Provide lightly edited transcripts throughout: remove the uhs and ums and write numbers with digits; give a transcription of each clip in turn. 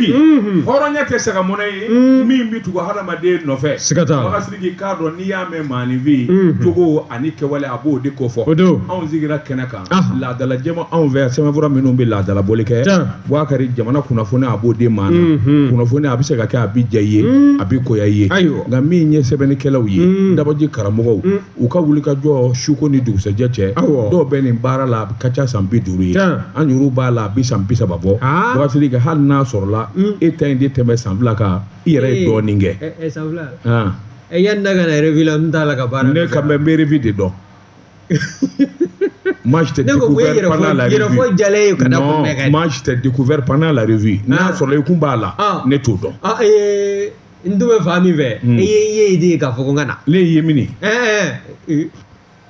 Sidiki, hɔrɔnya tɛ sagamɔnɛ ye min bɛ tugu hadamaden nɔfɛ. Siga t'a la. Bakari Sidiki, k'a dɔn n'i y'a mɛn maaninfin, jogo ani kɛwale, a b'o de kofɔ. O don. Anw sigira kɛnɛ kan, laadala jɛma anw fɛ, sɛbɛnfura minnu bɛ laadala bɔli kɛ. Bakari, jamana kunnafoni, a b'o di maa na. Kunnafoni a bɛ se ka kɛ, a bɛ diya i ye, a bɛ goya i ye. Nka min ye sɛbɛnnikɛlaw ye, dabaji karamɔgɔw, u ka wulikajɔ suko ni dugusɛjɛ cɛ, dɔw bɛ nin baara la, a ka ca san 50 ye. An yɛrɛw b'a la, a bɛ san 30 bɔ. Bakari Sidiki, hali n'a sɔrɔla e ta in tɛ tɛmɛ san 2 kan, i yɛrɛ ye dɔɔnin kɛ. San 2. Yanni ne ka na revue la, n t'a la ka baara. Ne ka bɛ n bɛ revue de dɔn. Moi, je t'ai découvert pendant la revue. Non, moi, je t'ai découvert pendant la revue. N'a sɔrɔ i kun b'a la, ne t'o dɔn. N dun bɛ fan min fɛ, e ye n ye de k'a fɔ ko n ka na. Ne ye min ye.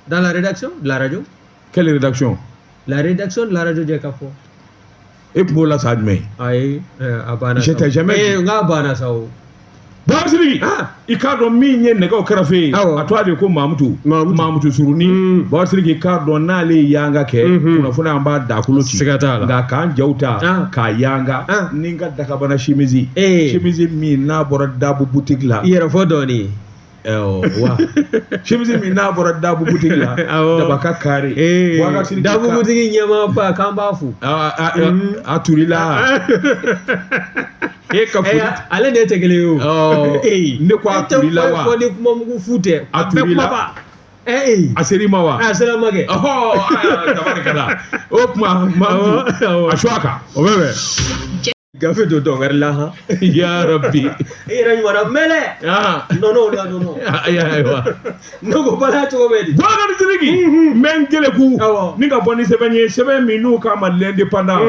Dans la rédaction de la radio. Quelle rédaction? La rédaction de la radio Jɛkafɔ. E tun b'o la san jumɛn? Ayi, a banna. Je t'ai jamais vu. N k'a banna sa o. Bakari Sidiki, i k'a dɔn min ye nɛgɛw kɛrɛfɛ ye, a tɔgɔ de ko Mamutu, Mamutu Suruni. Bakari Sidiki, k'a dɔn n'ale ye yanga kɛ, kunnafoni an b'a dakolo ci. Siga t'a la. Nka k'an jaw ta k'a yanga ni n ka dakabana chemise, chemise min n'a bɔra Dabu boutique la. I yɛrɛ fɔ dɔɔni. Wa chemise min n'a bɔra Dabu boutique la, dabaka kari. Dabu boutique ɲɛmaaba, k'an b'a fo. A turila. E ka foli. Ale de tɛ kelen ye o. Ne ko a turila wa. E tɛ fɔ ni kuma mugu fu tɛ. A turila. A ser'i ma wa? A sera ma kɛ. Tabarikala. O tuma Mamutu, a su a kan. O bɛ bɛn. Gafe don dɔn wɛrɛ la han. Ya Rabbi. E yɛrɛ ɲuman mɛlɛ. Nɔnɔ la nɔnɔ. Ayiwa. Ne ko bala cogo bɛ di? Bakari Sidiki, n bɛ n keleku ni ka bɔ ni sɛbɛn ye, sɛbɛn min n'u k'a ma L'Indépendant.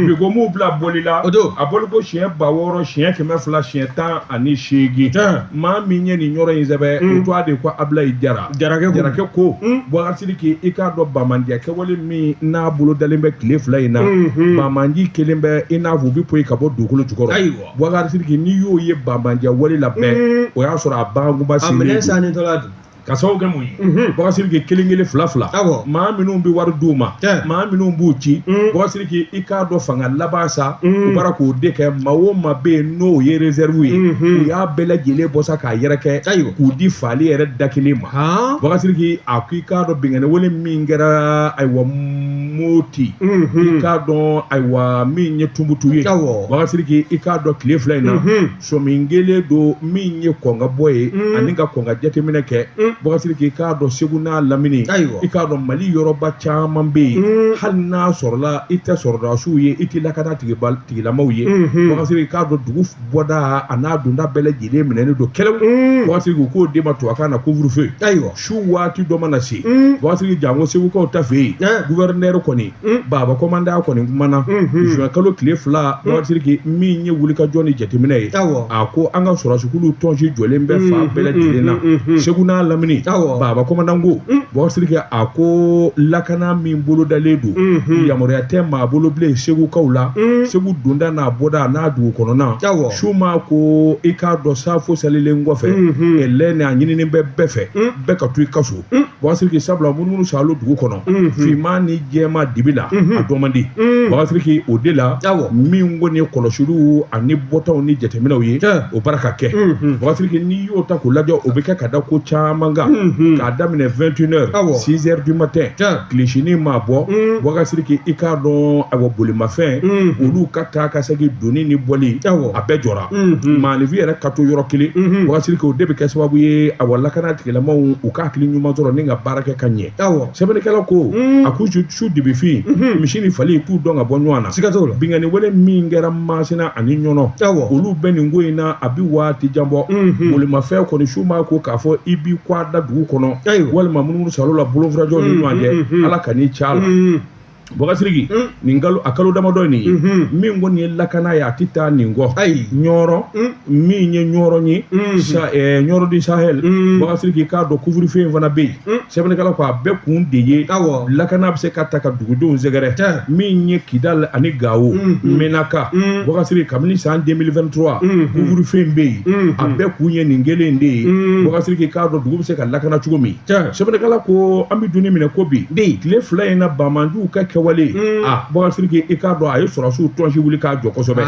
Bi ko m'u bila boli la. O don. A bɔli ko siɲɛ 6000, siɲɛ 200, siɲɛ 18. Maa min ye nin yɔrɔ in sɛbɛn, o tɔgɔ de ko Abulayi Jara. Jarakɛ ko Bakari Sidiki, i k'a dɔn bamandiya kɛwale min n'a bolo dalen bɛ tile 2 in na, bamanji kelen bɛ i n'a fɔ u bɛ poyi ka bɔ dugukolo jukɔrɔ. Ayiwa. Bakari Sidiki, n'i y'o ye bamandiya wale la bɛɛ, o y'a sɔrɔ a banguba selen. A minɛn sannitɔla dun. Ka sababu kɛ mun ye? Bakari Sidiki, kelen kelen fila fila. Maa minnu bɛ wari d'u ma, maa minnu b'u ci. Bakari Sidiki, i k'a dɔn fanga laban sa, u bɔra k'o de kɛ. Maa o maa bɛ yen n'o ye réserve ye, u y'a bɛɛ lajɛlen bɔ sa k'a yɛrɛkɛ, k'u di faali yɛrɛ da kelen ma. Bakari Sidiki, a ko i k'a dɔn binkanni wale min kɛra, ayiwa, Moti, i k'a dɔn, ayiwa, min ye Tumutu ye. Bakari Sidiki, i k'a dɔn tile 2 in na, sɔmi kelen don min ye kɔn ka bɔ ye ani ka kɔn ka jateminɛ kɛ. Bakari Sidiki, i k'a dɔn Segu n'a lamini, i k'a dɔn Mali yɔrɔba caman bɛ yen, hali n'a sɔrɔla i tɛ sɔrɔdasiw ye, i tɛ lakana tigilamaw ye. Bakari Sidiki, i k'a dɔn dugu bɔda a n'a donda bɛɛ lajɛlen minɛnen don kɛlɛw. Bakari Sidiki, u k'o de ma tubabukan na couvre-feu. Su waati dɔ mana se, Bakari Sidiki, janko Segukaw ta fɛ yen, gouverneur kɔni, Baba commandant kɔni kumana juin kalo tile 2. Bakari Sidiki, min ye wulikajɔ ni jateminɛ ye, a ko an ka sɔrɔdasikulu tɔnsi jɔlen bɛ fan bɛɛ lajɛlen na Segu n'a lamini. Baba commandant ko, Bakari Sidiki, a ko lakana min bolodalen don, yamaruya tɛ maa bolo bilen Segukaw la, Segu donda n'a bɔda n'a dugu kɔnɔna. Su ma ko i k'a dɔn safo salilen kɔfɛ, ɛlɛ a ɲininen bɛ bɛɛ fɛ, bɛɛ ka to i ka so. Bakari Sidiki, sabula munumunu salo dugu kɔnɔ, finman ni jɛman dibi la, a dɔn man di. Bakari Sidiki, o de la min kɔni ye kɔlɔsiliw ani bɔtaw ni jateminɛw ye, o bara ka kɛ. Bakari Sidiki, n'i y'o ta k'o lajɛ, o bɛ kɛ ka da ko caman kan, k'a daminɛ 21h, 6h du matin, tile sini maa bɔ. Bakari Sidiki, i k'a dɔn, ayiwa, bolimafɛn olu ka taa ka segin, donni ni bɔli, a bɛɛ jɔra. Maaninfin yɛrɛ ka to yɔrɔ kelen, Bakari Sidiki, o de bɛ kɛ sababu ye, ayiwa, lakana tigilamaw u ka hakili ɲuman sɔrɔ ni ka baara kɛ ka ɲɛ. Sɛbɛnnikɛla ko, a ko su dibifin, misi ni fali k'u dɔn ka bɔ ɲɔgɔn na. Siga t'o la. Binkanni wale min kɛra Masina ani Ɲɔnɔ, olu bɛ nin ko in na, a bɛ waati jan bɔ. Bolimafɛn kɔni, su ma ko k'a fɔ i b'i kɔ a da dugu kɔnɔ, walima munumunu salo la bolofurajɔ ni ɲɔgɔn cɛ, Ala ka n'i ca la. Bakari Sidiki, nin kalo, a kalo damadɔ nin ye, min kɔni ye lakana ye, a tɛ taa nin kɔ. Ɲɔrɔ, min ye Ɲɔrɔ ye, Ɲɔrɔ du Sahel, Bakari Sidiki, k'a dɔn couvre-feu in fana bɛ yen. Sɛbɛnnikɛla ko a bɛɛ kun de ye lakana bɛ se ka ta ka dugudenw sɛgɛrɛ. Min ye Kidal ani Gawo, Menaka, Bakari Sidiki, kabini san 2023 couvre-feu in bɛ yen, a bɛɛ kun ye nin kelen de ye. Bakari Sidiki, k'a dɔn dugu bɛ se ka lakana cogo min. Sɛbɛnnikɛla ko an bɛ donni minɛ ko bi tile 2 in na, bamanjiw ka kɛ kɛwale a Bubakari Sidiki, i k'a dɔn a ye sɔrɔdasiw tɔnsi wuli k'a jɔ kosɛbɛ.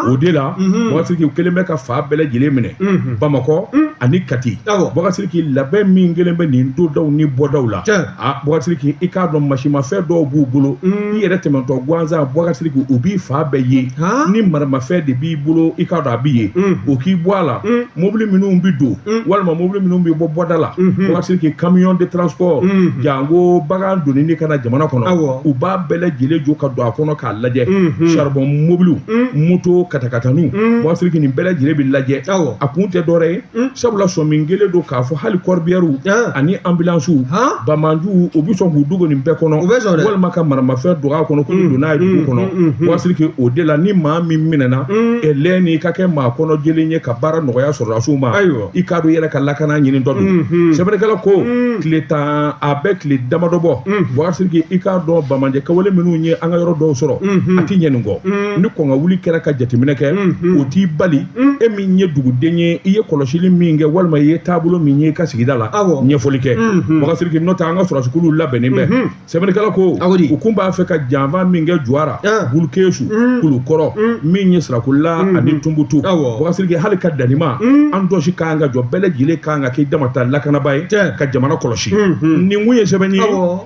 O de la Bubakari Sidiki, u kɛlen bɛ ka fan bɛɛ lajɛlen minɛ, Bamakɔ ani Kati. Bubakari Sidiki, labɛn min kɛlen bɛ nin dondaw ni bɔdaw la, a Bubakari Sidiki, i k'a dɔn masimafɛn dɔw b'u bolo, i yɛrɛ tɛmɛtɔ gansan, Bubakari Sidiki, u b'i fan bɛɛ ye. Ni maramafɛn de b'i bolo, i k'a dɔn a b'i ye, o k'i bɔ a la. Mobili minnu bɛ don walima mobili minnu bɛ bɔ bɔda la, Bubakari Sidiki, camion de transport, jango bagan donni ka na jamana kɔnɔ, u b'a bɛɛ lajɛlen jɔ ka don a kɔnɔ k'a lajɛ. Charbon mobiliw, moto katakataniw, Bubakari Sidiki, nin bɛɛ lajɛlen bɛ lajɛ. A kun tɛ dɔwɛrɛ ye, sabula sɔmi kelen don k'a fɔ hali corbillard ani ambulancew, bamanjuw, u bɛ sɔn k'u dogo nin bɛɛ kɔnɔ walima ka maramafɛn don a kɔnɔ k'u bɛ don n'a ye dugu kɔnɔ. Bubakari Sidiki, o de la ni maa min minɛna ɛlɛ ni ka kɛ maa kɔnɔ jɛlen ye ka baara nɔgɔya sɔrɔdasiw ma, i k'a dɔn i yɛrɛ ka lakana ɲini dɔ don. Sɛbɛnnikɛla ko tile 10, a bɛ tile damadɔ bɔ, Bubakari Sidiki, i k'a dɔn bamanjɛ kɛwale minnu ye an ka yɔrɔ dɔw sɔrɔ, a ti ɲɛ nin kɔ. Ni kɔn ka wuli kɛra ka jateminɛ kɛ, o t'i bali e min ye duguden ye, i ye kɔlɔsili min kɛ walima i ye taabolo min ye i ka sigida la, ɲɛfɔli kɛ, Bubakari Sidiki. N'o tɛ, an ka sɔrɔdasikulu labɛnnen bɛ. Sɛbɛnnikɛla ko u kun b'a fɛ ka janfa min kɛ Juwara, Bulukesu, Kulukɔrɔ, min ye Sirakola ani Tunbutu, Bubakari Sidiki, hali ka danima an dɔsi kan ka jɔ, bɛɛ lajɛlen kan ka k'i damata lakanaba ye ka jamana kɔlɔsi. Nin kun ye sɛbɛn ye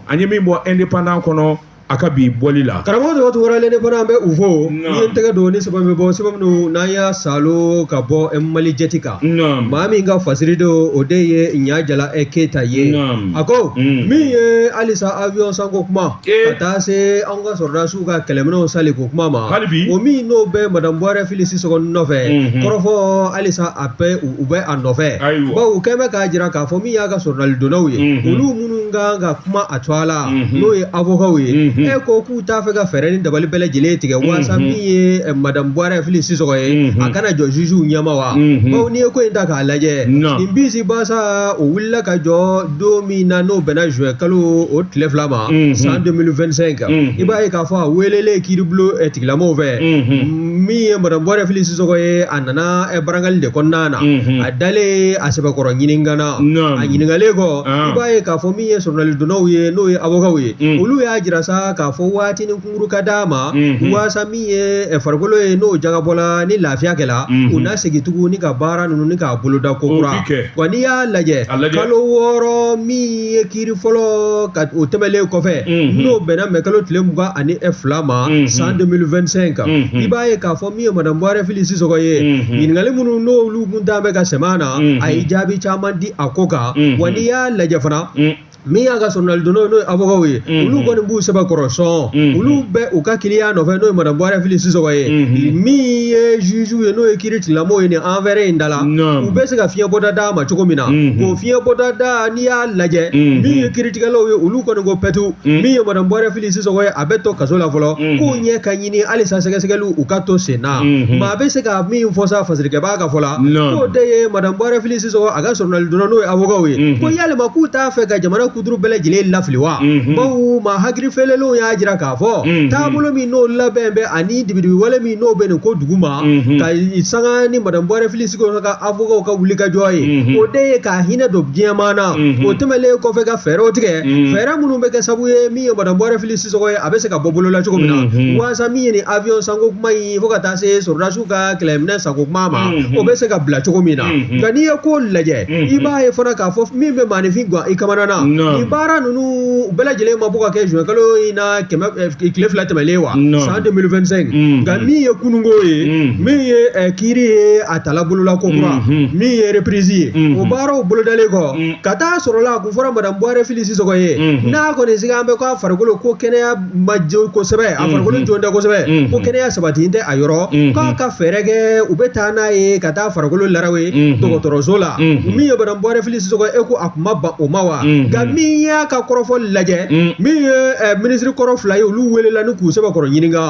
an ye min bɔ Indépendant kɔnɔ a ka bi bɔli la. Karamɔgɔ tɔgɔ tugura l'Indépendant bɛ u fo. N'i ye n tɛgɛ don ni sɛbɛn bɛ bɔ, sɛbɛn minnu n'an y'a salo ka bɔ Mali jɛti kan, maa min ka fasiri don, o de ye Ɲajala Keyita ye. A ko min ye halisa avion sanko kuma ka taa se an ka sɔrɔdasiw ka kɛlɛminɛnw sali ko kuma ma, o min n'o bɛ Madame Buwarɛ Fili Sisɔkɔ nɔfɛ, kɔrɔfɔ halisa a bɛ u bɛ a nɔfɛ, bawo u kɛn bɛ k'a jira k'a fɔ min y'a ka sɔrɔdalidonnaw ye, olu minnu kan ka kuma a tɔgɔ la, n'o ye avocat ye, e ko k'u t'a fɛ ka fɛɛrɛ ni dabali bɛɛ lajɛlen tigɛ walasa min ye Madame Buwarɛ Fili Sisɔkɔ ye, a kana jɔ jugew ɲɛma wa? Bawo n'i ye ko in ta k'a lajɛ, nin bisi basa o wulila ka jɔ don min na, n'o bɛnna juin kalo o tile 2 ma san 2025, i b'a ye k'a fɔ a welelen kiiribulon tigilamɔgɔw fɛ, min ye Madame Buwarɛ Fili Sisɔkɔ ye, a nana barangali de kɔnɔna na. A dalen a sɛbɛkɔrɔ ɲininkana, a ɲininkalen kɔ, i b'a ye k'a fɔ min ye sɔrɔdalidonnaw ye, n'o ye avocat ye, olu y'a jira sa k'a fɔ waatinin kunkuru ka d'a ma, waasa min ye farikolo ye, n'o jagabɔla ni lafiya kɛla, u na segin tuguni ka baara ninnu ni k'a boloda kokura. Wa n'i y'a lajɛ, kalo 6 min ye kiiri fɔlɔ ka o tɛmɛlen kɔfɛ, n'o bɛnna mɛ kalo tile 22 ma san 2025, i b'a ye k'a fɔ min ye Madame Buwarɛ Fili Sisɔkɔ ye, ɲininkali minnu n'olu kun t'an bɛ ka sɛmɛ a na, a ye jaabi caman di a ko kan. Wa n'i y'a lajɛ fana, min y'a ka sɔrɔdalidonnaw, n'o ye avocat ye, olu kɔni b'u sɛbɛkɔrɔ sɔn, olu bɛ u ka kiliyan nɔfɛ, n'o ye Madame Buwarɛ Fili Sisɔkɔ ye. Min ye juge ye, n'o ye kiiri tigilamɔgɔw ye, nin affaire in da la, u bɛ se ka fiɲɛ bɔda d'a ma cogo min na, k'o fiɲɛ bɔda da. N'i y'a lajɛ, min ye kiiritigɛlaw ye, olu kɔni ko pɛtu, min ye Madame Buwarɛ Fili Sisɔkɔ ye, a bɛ to kaso la fɔlɔ, k'u ɲɛ ka ɲini halisa sɛgɛsɛgɛliw u ka to sen na. Maa bɛ se ka min fɔ sa fasirikɛbaa ka fɔ la, k'o de ye Madame Buwarɛ Fili Sisɔkɔ a ka sɔrɔdalidonna, n'o ye avocat ye, ko yalima k'u t'a fɛ ka jamana kuturu bɛɛ lajɛlen lafili wa? Bawo maa hakili feerelenw y'a jira k'a fɔ taabolo min n'o labɛn bɛ ani dibidibi wale min n'o bɛ nin ko dugu ma ka sanga ni Madame Buwarɛ Fili Sisɔkɔ ka avocat ka wulikajɔ ye, o de ye ka hinɛ don diɲɛmaa na. O tɛmɛlen kɔfɛ, ka fɛɛrɛw tigɛ, fɛɛrɛ minnu bɛ kɛ sababu ye min ye Madame Buwarɛ Fili Sisɔkɔ ye, a bɛ se ka bɔ bolo la cogo min na, waasa min ye nin avion sanko kuma in fo ka taa se sɔrɔdasiw ka kɛlɛminɛ sanko kuma ma, o bɛ se ka bila cogo min na. Nka n'i ye ko lajɛ, i b'a ye fana k'a fɔ min bɛ maaninfin gan i kamana na, nin baara ninnu bɛɛ lajɛlen ma bɔ ka kɛ juin kalo in na kɛmɛ tile 2 tɛmɛlen wa san 2025. Nka min ye kununko ye, min ye kiiri ye a tala bolola ko kura, min ye reprise ye, o baaraw bolodalen kɔ ka taa sɔrɔ la, a kun fɔra Madame Buwarɛ Fili Sisɔkɔ ye, n'a kɔni sigi an bɛ k'a farikolo ko kɛnɛya ma jo kosɛbɛ, a farikolo jo tɛ kosɛbɛ, ko kɛnɛya sabati tɛ a yɔrɔ, k'a ka fɛɛrɛ kɛ u bɛ taa n'a ye ka taa farikolo larawe dɔgɔtɔrɔso la. Min ye Madame Buwarɛ Fili Sisɔkɔ, e ko a kun ma ban o ma wa? Nka min y'a ka kɔrɔfɔ lajɛ, min ye minisiri kɔrɔ 2 ye, olu welela ni k'u sɛbɛkɔrɔ ɲininka,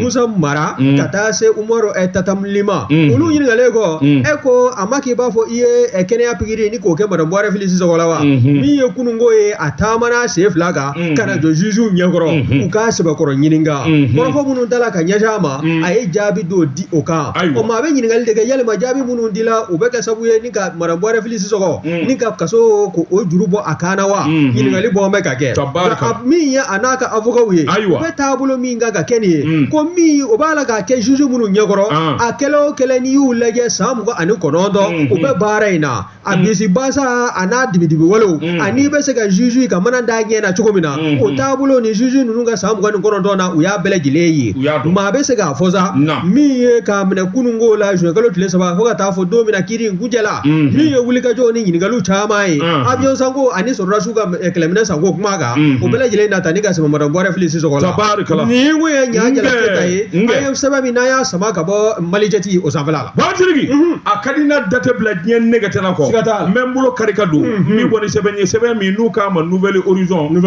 Musa Mara ka taa se Umaru Tatam Ly ma, olu ɲininkalen kɔ, e ko a ma k'i b'a fɔ i ye kɛnɛya pikiri ni k'o kɛ Madame Buwarɛ Fili Sisɔkɔ la wa? Min ye kununko ye, a taamana sen 2 kan ka na jɔ jugew ɲɛkɔrɔ, u k'a sɛbɛkɔrɔ ɲininka, kɔrɔfɔ minnu tala ka ɲɛsin a ma, a ye jaabi dɔw di o kan. O ma, a bɛ ɲininkali de kɛ, yalima jaabi minnu dila, u bɛ kɛ sababu ye ni ka Madame Buwarɛ Fili Sisɔkɔ ni ka kaso ko o juru bɔ a kan na wa? sa ɲininkali bɔ bɛ ka kɛ min ye a n'a ka avocat ye u bɛ taabolo min kan ka kɛ nin ye ko min o b'a la k'a kɛ juge minnu ɲɛkɔrɔ a kɛlɛ o kɛlɛ n'i y'u lajɛ san 29 u bɛ baara in na a bisi basa a n'a dibidibi walew ani bɛ se ka juge ka mana da ɲɛ na cogo min na o taabolo ni juge ninnu ka san 29 na u y'a bɛɛ lajɛlen ye maa bɛ se k'a fɔ sa min ye k'a minɛ kununko la juin kalo tile 3 fo ka taa fɔ don min na kiiri in kuncɛla min ye wulikajɔw ni ɲininkaliw caman ye avion sanko ani sɔrɔdasiw ka kɛlɛminɛn sanko kuma kan o bɛɛ lajɛlen na ta ni ka sɛmɛ madame Buwarɛ Fili Sisɔkɔ la nin kun ye Ɲa Jala Keyita ye an ye sɛbɛn min n'an y'a sama ka bɔ Malijɛti o sanfɛla la. Bakari a ka di n na da tɛ bila diɲɛ nɛgɛ tɛ na kɔ n bɛ n bolo kari ka don min bɔ ni sɛbɛn ye sɛbɛn min n'u k'a ma Nouvel Horizon na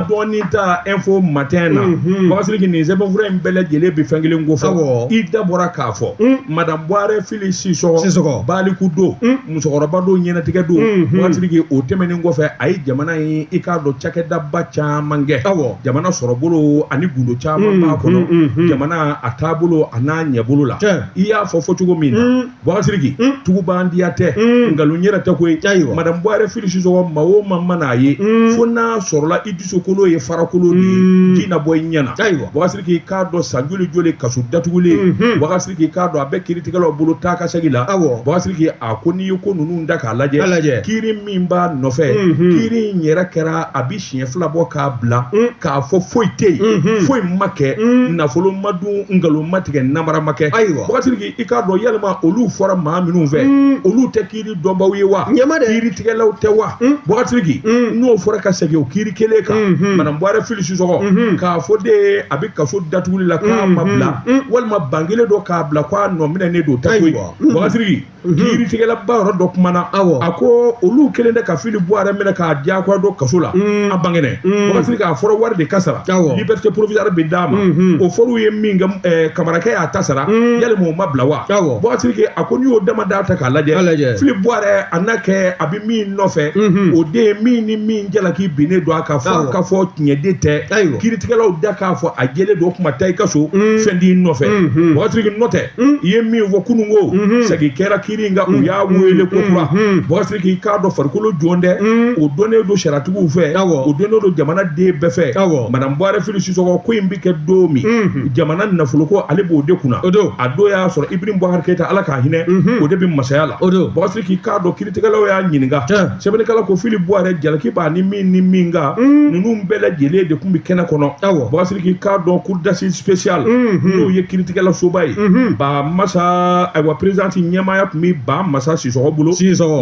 dɔɔni ta Info Matin na Bakari nin sɛbɛnfura in bɛɛ lajɛlen bɛ fɛn kelen ko fɔ i da bɔra k'a fɔ madame Buwarɛ Fili Sisɔkɔ baliku don musokɔrɔba don ɲɛnatigɛ don Bakari o tɛmɛnen kɔfɛ a ye jamana in i k'a dɔn cakɛdaba caman kɛ jamana sɔrɔbolo ani gundo caman b'a kɔnɔ jamana a taabolo a n'a ɲɛbolo la i y'a fɔ fɔ cogo min na Bakari tugubandiya tɛ nkalon yɛrɛ tɛ koyi madame Buwarɛ Fili Sisɔkɔ maa o maa man'a ye fo n'a sɔrɔla i dusukolo ye farakolo de ye ji na bɔ i ɲɛ na Bakari i k'a dɔn san joli joli kaso datugulen Bakari i k'a dɔn a bɛ kiiritigɛlaw bolo taa ka segin la Bakari a ko n'i ye ko ninnu da k'a lajɛ kiiri min b'a nɔfɛ kiiri in yɛrɛ kɛra a bɛ siɲɛ fila bɔ k'a bila k'a fɔ foyi tɛ yen foyi ma kɛ nafolo ma dun nkalon ma tigɛ namara ma kɛ ayiwa Bakari i k'a dɔn yalima olu fɔra maa minnu fɛ olu tɛ kiiri dɔnbaw ye wa kiiritigɛlaw tɛ wa Bakari n'o fɔra ka segin o kiiri kelen kan madame Buwarɛ Fili Sisɔkɔ k'a fɔ de a bɛ kaso datuguli la k'a ma bila walima ban kelen don k'a bila k'a nɔ minɛnen don ta koyi Bakari kiiritigɛlaba yɔrɔ dɔ kumana a ko olu kelen tɛ ka Fili Buwarɛ minɛ k'a diyagoya don kaso la a bangɛnɛ Bakari k'a fɔra wari de ka sara liberté provisoire bɛ d'a ma o fɔr'u ye min kɛ Kamarakɛ y'a ta sara yalima o ma bila wa Bakari a ko n'i y'o dama da ta k'a lajɛ Fili Buwarɛ a n'a kɛ a bɛ min nɔfɛ o de ye min ni min jalaki binnen don a kan fo k'a fɔ tiɲɛ de tɛ kiiritigɛlaw da k'a fɔ a jɛlen don o kuma taa i ka so fɛn t'i nɔfɛ Bakari n'o tɛ i ye min fɔ kununko segin kɛra kiiri in kan u y'a wele ko kura Bakari k'i k'a dɔn farikolo jɔn tɛ o dɔnnen don sariyatigiw fɛ o dɔnnen don jamana den bɛɛ fɛ madame Buwarɛ Fili Sisɔkɔ ko in bɛ kɛ don min jamana nafoloko ale b'o de kunna a don y'a sɔrɔ Ibrahim Boubacar Keita Ala k'a hinɛ o de bɛ masaya la Bakari k'i k'a dɔn kiiritigɛlaw y'a ɲininka sɛbɛnnikɛla ko Fili Buwarɛ jalaki b'a ni min ni min kan ninnu bɛɛ lajɛlen de tun bɛ kɛnɛ kɔnɔ Bakari k'i k'a dɔn cour d'assises spéciale n'o ye kiiritigɛla soba ye ba masa ayiwa présidente ɲɛmaaya tun bɛ ba masa Sisɔkɔ bolo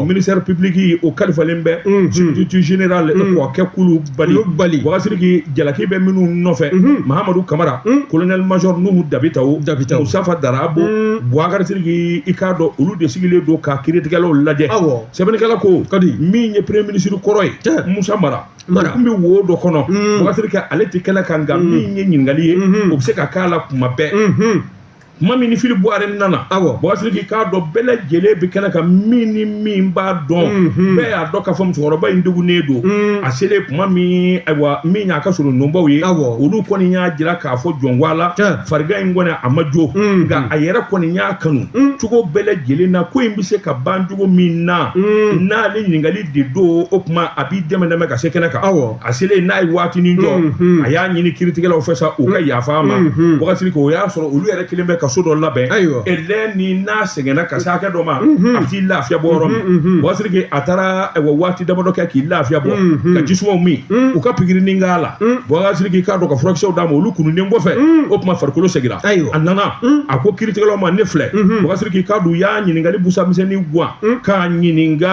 ministère public o kalifalen bɛ substitut général Kɔkɛ Kulubali Bakari jalaki bɛ minnu nɔfɛ Mahamadu Kamara colonel major Nuhu Dabitawo Musafa Darabo Boubacar Sidiki i k'a dɔn olu de sigilen don ka kiiritigɛlaw lajɛ sɛbɛnnikɛla ko min ye premier ministre kɔrɔ ye Musa Mara tun bɛ wo dɔ kɔnɔ Bakari ale tɛ kɛnɛ kan nka min ye ɲininkali ye o bɛ se ka k'a la kuma bɛɛ kuma min ni Fili Buwarɛ nana Bakari k'i k'a dɔn bɛɛ lajɛlen bɛ kɛnɛ kan min ni min b'a dɔn bɛɛ y'a dɔn k'a fɔ musokɔrɔba in degunnen don a selen kuma min ayiwa min y'a ka sorononbaw ye olu kɔni y'a jira k'a fɔ jɔnwa la farigan in kɔni a ma jo nka a yɛrɛ kɔni y'a kanu cogo bɛɛ lajɛlen na ko in bɛ se ka ban cogo min na n'ale ɲininkali de don o tuma a b'i dɛmɛ dɛmɛ ka se kɛnɛ kan a selen n'a ye waatinin jɔ a y'a ɲini kiiritigɛlaw fɛ sa u ka yafa a ma Bakari o y'a sɔrɔ olu yɛrɛ kelen bɛ ka so dɔ labɛn elɛ ni n'a sɛgɛnna ka se hakɛ dɔ ma a bɛ t'i lafiya bɔ yɔrɔ min Bakari a taara waati damadɔ kɛ k'i lafiya bɔ ka jisumaw min u ka pikirinin k'a la Bakari k'i k'a dɔn ka furakisɛw d'a ma olu kununnen kɔfɛ o tuma farikolo seginna a nana a ko kiiritigɛlaw ma ne filɛ Bakari k'i k'a dɔn u y'a ɲininkali busa misɛnnin guwan k'a ɲininka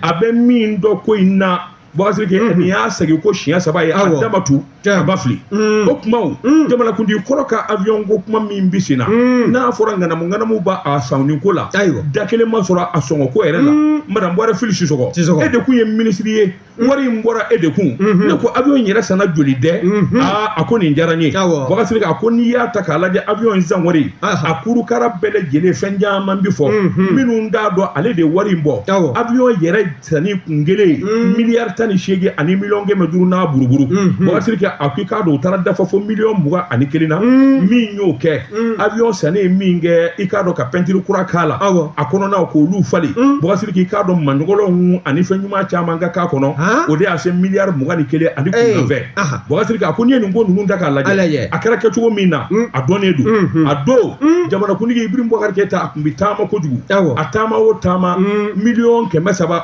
a bɛ min dɔn ko in na Bakari nin y'a segin ko siɲɛ saba ye a da ma tu a ma fili o kuma jamanakuntigi kɔrɔ ka avion ko kuma min bɛ sen na n'a fɔra ŋanamu ŋanamu b'a a sanni ko la da kelen ma sɔrɔ a sɔngɔ ko yɛrɛ la madame Buwarɛ Fili Sisɔkɔ e de kun ye minisiri ye wari in bɔra e de kun ne ko avion in yɛrɛ sanna joli dɛ aa a ko nin diyara n ye Bakari a ko n'i y'a ta k'a lajɛ avion in san wari a kurukara bɛɛ lajɛlen fɛn caman bi fɔ minnu t'a dɔn ale de wari in bɔ avion yɛrɛ sanni kun kelen miliyari 18 ani miliyɔn 500 n'a buruburu Bakari a ko i k'a dɔn u taara dafa fo miliyɔn 21 na min y'o kɛ avion sanni ye min kɛ i k'a dɔn ka pɛntiri kura k'a la a kɔnɔnaw k'olu falen Bakari i k'a dɔn manjɔgɔlɔnw ani fɛn ɲuman caman ka k'a kɔnɔ O de y'a se miliyari 21 ani kunkanfɛn. Bubakari Sidiki, a ko n'i ye nin ko ninnu ta k'a lajɛ, a kɛra kɛcogo min na, a dɔnnen don. A don, jamanakuntigi Ibrahim Bubakari Keyita, a tun bɛ taama kojugu. A taama o taama, 300 millions,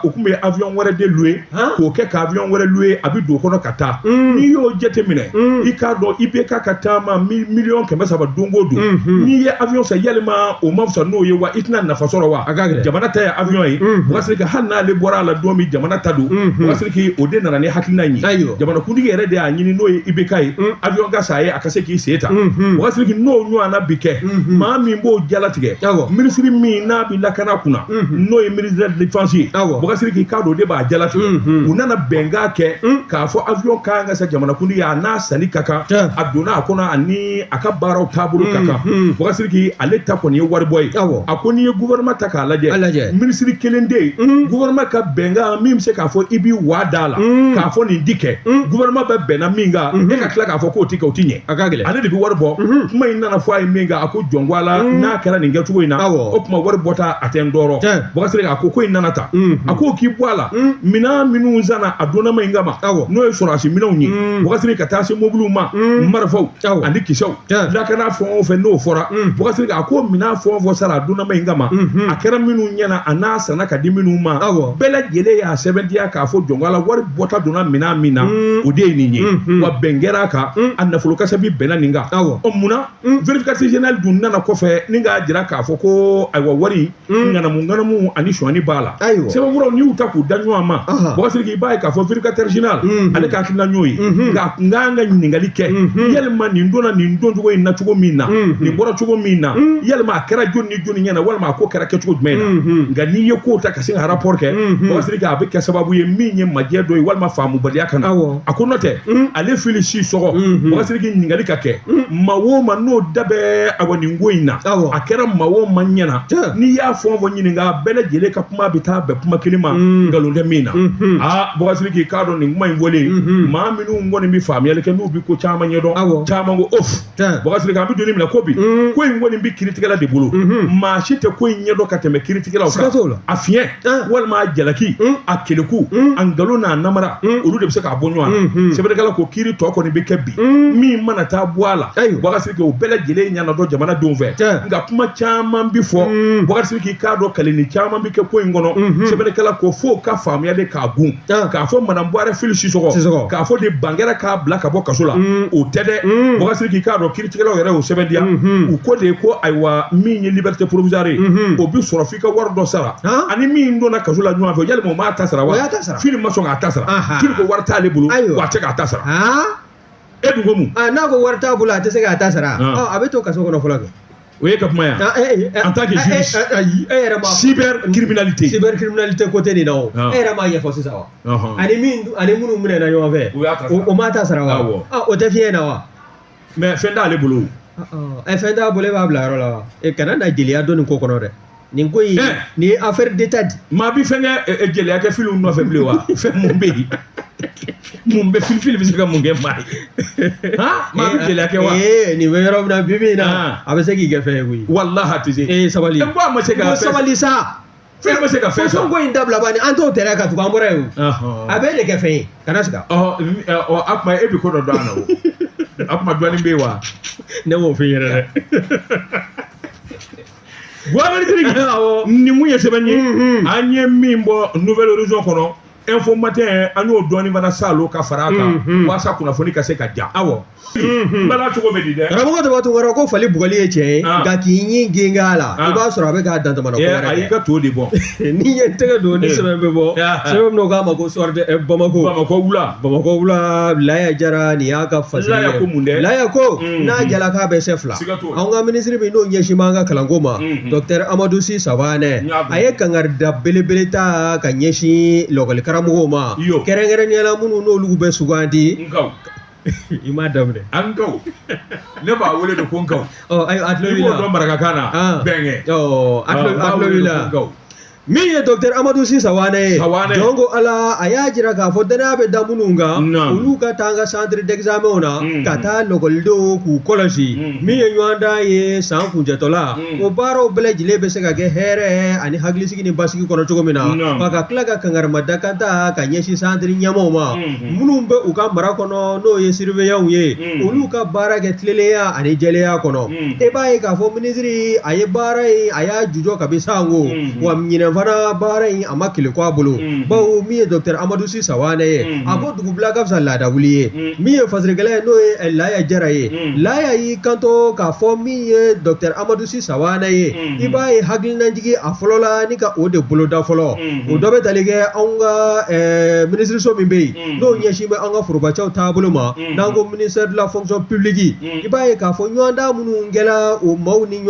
o tun bɛ avion wɛrɛ de louer, k'o kɛ ka avion wɛrɛ louer, a bɛ don o kɔnɔ ka taa. N'i y'o jateminɛ, i k'a dɔn IBK ka taama 300 millions don o don, n'i ye avion san, yalima o ma fisa n'o ye wa? I tɛna nafa sɔrɔ wa? Jamana ta ye avion ye. Bubakari Sidiki, hali n'ale bɔra a la don min, jamana ta don. Bubakari Sidiki, o de nana ni hakilina in ye. Jamanakuntigi yɛrɛ de y'a ɲini, n'o ye IBK ye, avion ka san a ye, a ka se k'i sen ta. Bubakari Sidiki, n'o ɲɔgɔnna bi kɛ, maa min b'o jalatigɛ, minisiri min n'a bɛ lakana kunna, n'o ye ministre de la défense ye, Bubakari Sidiki, k'a dɔn o de b'a jalatigɛ. U nana bɛnkan kɛ k'a fɔ avion ka kan ka san jamanakuntigi ye, a n'a sanni ka kan, a donna a kɔnɔ, ani a ka baaraw taabolo ka kan. Bubakari Sidiki, ale ta kɔni ye waribɔ ye. A ko n'i ye gouvernement ta k'a lajɛ, minisiri kelen tɛ yen, gouvernement ka bɛnkan min bɛ se k'a fɔ i b'i wa da la k'a fɔ nin di kɛ, gouvernement bɛ bɛnna min kan, e ka tila k'a fɔ k'o ti kɛ, o ti ɲɛ. Ale de bɛ wari bɔ. Kuma in nana fɔ a ye min kan, a ko jɔn ko ala, n'a kɛra nin kɛcogo in na, o tuma wari bɔta a tɛ n tɔɔrɔ. Bubakari Sidiki, a ko ko in nana ta, a ko k'i bɔ a la, minɛn minnu sanna a donnama in kama, n'o ye sɔrɔdasi minɛnw ye, Bubakari Sidiki, ka taa se mobiliw ma, marifaw ani kisɛw, lakana fɛn o fɛn n'o fɔra, Bubakari Sidiki, a ko minɛn fɛn o fɛn sara a donnama in kama, a kɛra minnu ɲɛna, a n'a sanna ka di minnu ma, bɛɛ lajɛlen y'a sɛbɛntiya k'a fɔ jɔn ko ala, wari bɔta donna minɛn min na, o de ye nin ye. Wa bɛn kɛra a kan, a nafolo kasabi bɛnna nin kan. Ɔ, munna vérificateur général dun nana kɔfɛ ni k'a jira k'a fɔ ko ayiwa, wari ŋanamu ŋanamu ani sonyani b'a la? Sɛbɛnfuraw, n'i y'u ta k'u da ɲɔgɔn ma, Bubakari Sidiki, i b'a ye k'a fɔ vérificateur général, ale ka hakilina y'o ye, nka a kun kan ka ɲininkali kɛ: yalima nin donna nin don cogo in na cogo min na, nin bɔra cogo min na, yalima a kɛra jɔni ni jɔni ɲɛna, walima a ko kɛra kɛcogo jumɛn na? Nka n'i ye kow ta ka se ka rapport kɛ, Bubakari Sidiki, a bɛ kɛ sababu ye min ye majɛ dɔ ye walima faamubaliya ka na. A ko n'o tɛ, ale fili si sɔgɔ, Bubakari Sidiki, ɲininkali ka kɛ maa o maa n'o da bɛ awa nin ko in na, a kɛra maa o maa ɲɛna, n'i y'a fɛn o fɛn ɲininka, bɛɛ lajɛlen ka kuma bɛ taa bɛn kuma kelen ma, nkalon tɛ min na. Aa, Bubakari Sidiki, k'a dɔn nin kuma in fɔlen, maa minnu kɔni bɛ faamuyali kɛ, n'u bɛ ko caman ɲɛdɔn, caman ko of. Bubakari Sidiki, an bɛ don min na ko bi, ko in kɔni bɛ kiiritigɛla de bolo. Maa si tɛ ko in ɲɛdɔn ka tɛmɛ kiiritigɛlaw kan. A fiɲɛ walima a jalaki, a keleku, a nkalon n'a namara, olu de bɛ se k'a bɔ ɲɔgɔn na. Sɛbɛnnikɛla ko kiiri tɔ kɔni bɛ kɛ bi, min mana taa bɔ a la, Bubakari Sidiki, o bɛɛ lajɛlen ɲɛnadɔn jamanadenw fɛ. Nka kuma caman bi fɔ, Bubakari Sidiki, k'a dɔn kaleni caman bɛ kɛ ko in kɔnɔ. Sɛbɛnnikɛla ko f'o ka faamuya de k'a gun k'a fɔ madame Buwarɛ Fili Sisɔkɔ, k'a fɔ de ban kɛra k'a bila ka bɔ kaso la, o tɛ dɛ. Bubakari Sidiki, k'a dɔn kiiritigɛlaw yɛrɛ y'o sɛbɛntiya. U ko de ko ayiwa, min ye liberté provisoire ye, o bi sɔrɔ f'i ka wari dɔ sara, ani min donna kaso la ɲɔgɔn fɛ, yalima o m'a ta sara wa? Fili ma sɔn k'a ta sara. Fili ko wari t'ale bolo, wa a tɛ k'a ta sara. E dun ko mun? N'a ko wari t'a bolo, a tɛ se k'a ta sara, a bɛ to kaso kɔnɔ fɔlɔ kɛ. O ye ka kuma yan en tant que juriste. Ayi, e yɛrɛ ma Cybercriminalité. Cybercriminalité côté nin na, o e yɛrɛ m'a ɲɛfɔ sisan wa? Ani min ani minnu minɛna ɲɔgɔn fɛ, o m'a ta sara wa? O tɛ fiɲɛ na wa? Mais fɛn t'ale bolo. Ɛ, fɛn t'a bolo, e b'a bila yɔrɔ la wa? E kana na jeliya don nin ko kɔnɔ dɛ. Nin ko in, nin ye affaire d'état di. Maa bi fɛn kɛ jeliya kɛ filiw nɔfɛ bilen wa? Fɛn mun bɛ yen, mun bɛ filifili bɛ se ka mun kɛ maa ye? Han, maa bɛ jeliya kɛ wa? Ee, nin bɛ yɔrɔ min na bi bi in na, a bɛ se k'i kɛ fɛn ye koyi. Walahi, a tɛ se. Ee, sabali. Ko a ma se ka fɛn. Sabali sa. Fɛn ma se ka fɛn sɔrɔ. Ko in dabila bani, an t'o terrain kan tugun, an bɔra yen o. A bɛ de kɛ fɛn ye, kana siga. Ɔ, a kuma e bɛ ko dɔ dɔn a la o. A kuma dɔɔnin bɛ yen wa? Ne m'o f'i ɲɛna dɛ. Bubakari Sidiki, nin mun ye sɛbɛn ye, an ye min bɔ Nouvel Horizon kɔnɔ, Info Matin, an y'o dɔɔnin fana salo ka fara a kan walasa kunnafoni ka se ka ja. Awɔ. N bala cogo bɛ di dɛ? Karamɔgɔ Daba Tunkara ko fali bugɔli ye tiɲɛ ye, nka k'i ɲin gengen a la, i b'a sɔrɔ a bɛ k'a dantamana ko wɛrɛ kɛ. A y'i ka to de bɔ. N'i ye n tɛgɛ don ni sɛbɛn bɛ bɔ, sɛbɛn min k'a ma ko soir de Bamako. Bamakɔ wula. Bamakɔ wula, Laya Jara, nin y'a ka fasiri ye. Laya ko mun dɛ? Laya ko n'a jala k'a bɛ se fila. Anw ka minisiri min n'o ɲɛsin b'an ka kalanko ma, docteur Amadou Sy Savané, a ye kangarida belebele ta ka ɲɛsin lɔkɔli karamɔgɔw ma, kɛrɛnkɛrɛnnenya la minnu n'olu bɛ sugandi. I m'a daminɛ. An kaw, ne b'a wele de ko n kaw. Ɔ, ayiwa, a tulo b'i la. I b'o dɔn marakakan na, bɛnkɛ. Ɔ, a tulo b'i la. Min ye docteur Amadu Si Sawanɛ ye, jɔn ko Ala, a y'a jira k'a fɔ danaya bɛ da minnu kan, olu ka taa an ka centre d'examen na, ka taa lɔkɔlidenw k'u kɔlɔsi. Min ye ɲɔgɔndan ye san kuncɛtɔla, o baaraw bɛɛ lajɛlen bɛ se ka kɛ hɛrɛ ani hakilisigi ni basigi kɔnɔ cogo min na, wa ka tila ka kankarimadakan ta ka ɲɛsin centre ɲɛmaaw ma minnu bɛ u ka mara kɔnɔ, n'o ye surveillants ye, olu ka baara kɛ tilennenya ani jɛlenya kɔnɔ. E b'a ye k'a fɔ minisiri a ye baara in, a y'a jujɔ kabi sango, wa ɲinɛ fana baara in a ma kile ko a bolo, bawo min ye docteur Amadu Si Sawanɛ ye, a ko dugubila ka fisa laada wuli ye. Min ye fasirikɛla ye, n'o ye Laya Jara ye, Laya y'i kanto k'a fɔ min ye docteur Amadu Si Sawanɛ ye, i b'a ye hakilinajigi a fɔlɔla ni ka o de boloda fɔlɔ, o dɔ bɛ tali kɛ anw ka minisiriso min bɛ yen, n'o ɲɛsin bɛ an ka forobacɛw taabolo ma, n'an ko ministère de la fonction publique. I b'a ye k'a fɔ ɲɔgɔndan minnu kɛra o maaw ni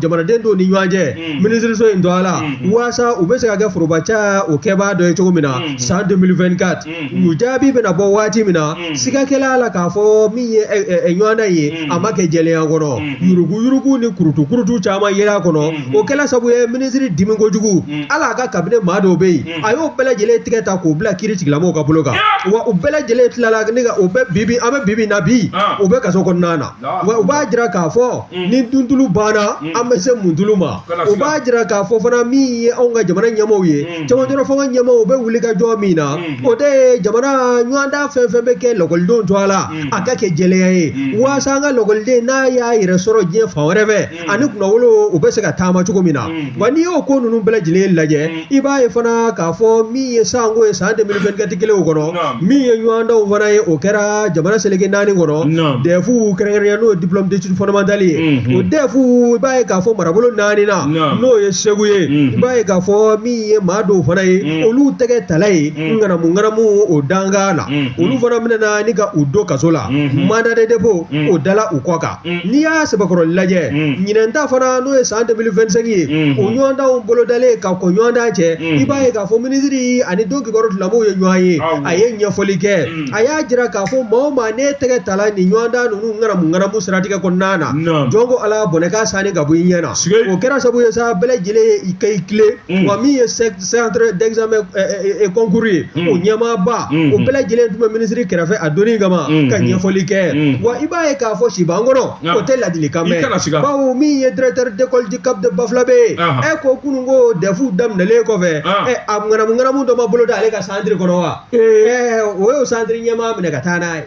jamanaden dɔw ni ɲɔgɔn cɛ minisiriso in tɔgɔ la, waasa u bɛ se ka kɛ forobacɛ o kɛbaa dɔ ye cogo min na san 2024, u jaabi bɛna bɔ waati min na, siga kɛla a la k'a fɔ min ye ɲɔgɔndan ye, a ma kɛ jɛlenya kɔnɔ, yuruguyurugu ni kurutukurutu caman yera a kɔnɔ. O kɛla sabu ye minisiri dimi kojugu, hali a ka kabine maa dɔw bɛ yen, a y'o bɛɛ lajɛlen tigɛ ta k'o bila kiiri tigilamɔgɔw ka bolo kan, wa u bɛɛ lajɛlen tilala ni ka o bɛɛ bibi an bɛ bibi na bi, u bɛ kaso kɔnɔna na. Wa u b'a jira k'a fɔ ni duntulu banna, an bɛ se muntulu ma. U b'a jira k'a fɔ fana min ye anw ka jamana ɲɛmaaw ye, cɛmancɛ fanga ɲɛmaaw bɛ wuli ka jɔ min na, o de ye jamana ɲɔgɔndan fɛn fɛn bɛ kɛ lakɔlidenw tɔgɔ la, a ka kɛ jɛlenya ye, waasa an ka lakɔliden n'a y'a yɛrɛ sɔrɔ diɲɛ fan wɛrɛ fɛ, ani kunnawolo u bɛ se ka taama cogo min na. Wa n'i y'o ko ninnu bɛɛ lajɛlen lajɛ, i b'a ye fana k'a fɔ min ye sanko ye san 2024 kelen o kɔnɔ, min ye ɲɔgɔndanw fana ye, o kɛra jamana seleke naani kɔnɔ, DEF kɛrɛnkɛrɛnnenya, n'o ye diplôme d'études fondamentales ye. O DEF, i b'a ye k'a fɔ marabolo naani na, n'o ye Segu ye, i b'a ye k'a fɔ min ye maa dɔw fana ye, olu tɛgɛ tala ye ŋanamu ŋanamu o dankan na, olu fana minɛna ni ka u don kaso la, mandat de dépôt o dala u kɔ kan. N'i y'a sɛbɛkɔrɔ lajɛ, ɲinɛn ta fana, n'o ye san 2025 ye, o ɲɔgɔndanw bolodalen ka kɔn ɲɔgɔndan cɛ, i b'a ye k'a fɔ minisiri ani don kibaru tigilamɔgɔw ye ɲɔgɔn ye, a ye ɲɛfɔli kɛ, a y'a jira k'a fɔ maa o maa n'e tɛgɛ tala nin ɲɔgɔndan ninnu ŋanamu ŋanamu siratigɛ kɔnɔna na, jɔn ko Ala, bɔnɛ ka sanni ka bɔ i ɲɛ na. O kɛra sababu ye sa bɛɛ lajɛlen ka i tilen. Wa min ye centre d'examen et concours ye, o ɲɛmaaba, o bɛɛ lajɛlen tun bɛ minisiri kɛrɛfɛ a donni kama ka ɲɛfɔli kɛ. Wa i b'a ye k'a fɔ siban kɔnɔ, o tɛ ladilikan mɛn, bawo min ye directeur d'école du Cap de Bafulabɛ ye, ɛ ko kunun ko DEF daminɛlen kɔfɛ, ɛ a ŋanamu ŋanamu dɔ ma bolo da ale ka centre kɔnɔ wa? O y'o centre ɲɛmaa minɛ ka taa n'a ye.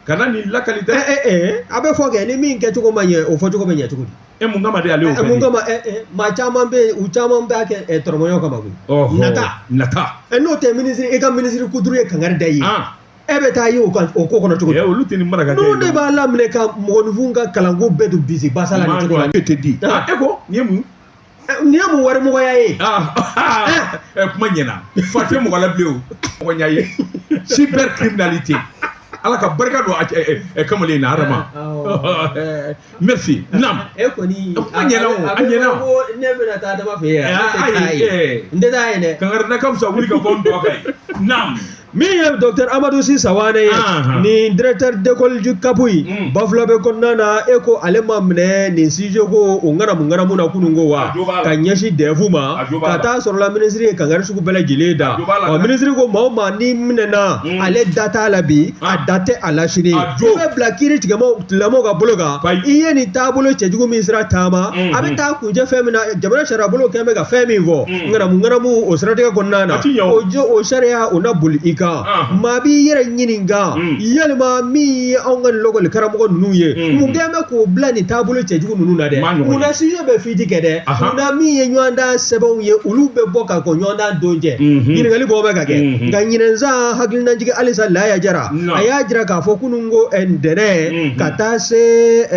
Kana nin lakali dɛ. A bɛ fɔ kɛ ni min kɛcogo ma ɲɛ, o fɔcogo bɛ ɲɛ cogo di? E mun kama de ale y'o kɛ? Mun kama? Maa caman bɛ yen, u caman b'a kɛ tɔrɔmɔɲɔ kama koyi. Nata. Nata. N'o tɛ minisiri, i ka minisiri kuturu ye kangari da i ye. E bɛ taa ye o ko kɔnɔ cogo di? Olu tɛ nin maraka kɛ. N'o de b'a laminɛ ka mɔgɔninfin ka kalanko bɛɛ don bisi basa la nin cogo la. E tɛ di. E ko nin ye mun? Nin ye mun warimɔgɔya ye? Kuma ɲɛna. Fa tɛ mɔgɔ la bilen o. Mɔgɔ ɲa ye. Cybercriminalité. Ala ka barika don a kamalen na Adama. Merci. Naam. E kɔni. Kuma ɲɛna o, a ɲɛna o. Ne bɛna taa Adama fɛ yen. N tɛ taa yen dɛ. Kangari da ka fisa wuli ka bɔ n tɔ kan ye. Naam. Min ye docteur Amadu Si Sawanɛ ye, nin directeur d'école du Cap in Bafulabɛ kɔnɔna na, e ko ale ma minɛ nin sujet ko o ŋanamu ŋanamu na kunun ko wa ka ɲɛsin DEF ma, ka taa sɔrɔ la minisiri ye kangari sugu bɛɛ lajɛlen da. Ɔ minisiri ko maa o maa n'i minɛna, ale da t'a la bi, a da tɛ a la sini, i bɛ bila kiiri tigilamɔgɔw ka bolo kan. I ye nin taabolo cɛjugu min sira taama, a bɛ taa kuncɛ fɛn min na, jamana sariyabolo kɛn bɛ ka fɛn min fɔ ŋanamu ŋanamu o siratigɛ kɔnɔna na, o sariya o na boli i kan. Maa b'i yɛrɛ ɲininka, yalima min ye anw ka lɔkɔli karamɔgɔ ninnu ye, mun kɛn bɛ k'o bila nin taabolo cɛjugu ninnu na dɛ? Mun na sujet bɛ fuite kɛ dɛ? Mun na min ye ɲɔgɔndan sɛbɛnw ye, olu bɛ bɔ ka kɔn ɲɔgɔndan don cɛ? Ɲininkali bɔ bɛ ka kɛ. Nka ɲinɛnsan hakilinajigin halisa Laya Jara, a y'a jira k'a fɔ kunun ko ntɛnɛn ka taa se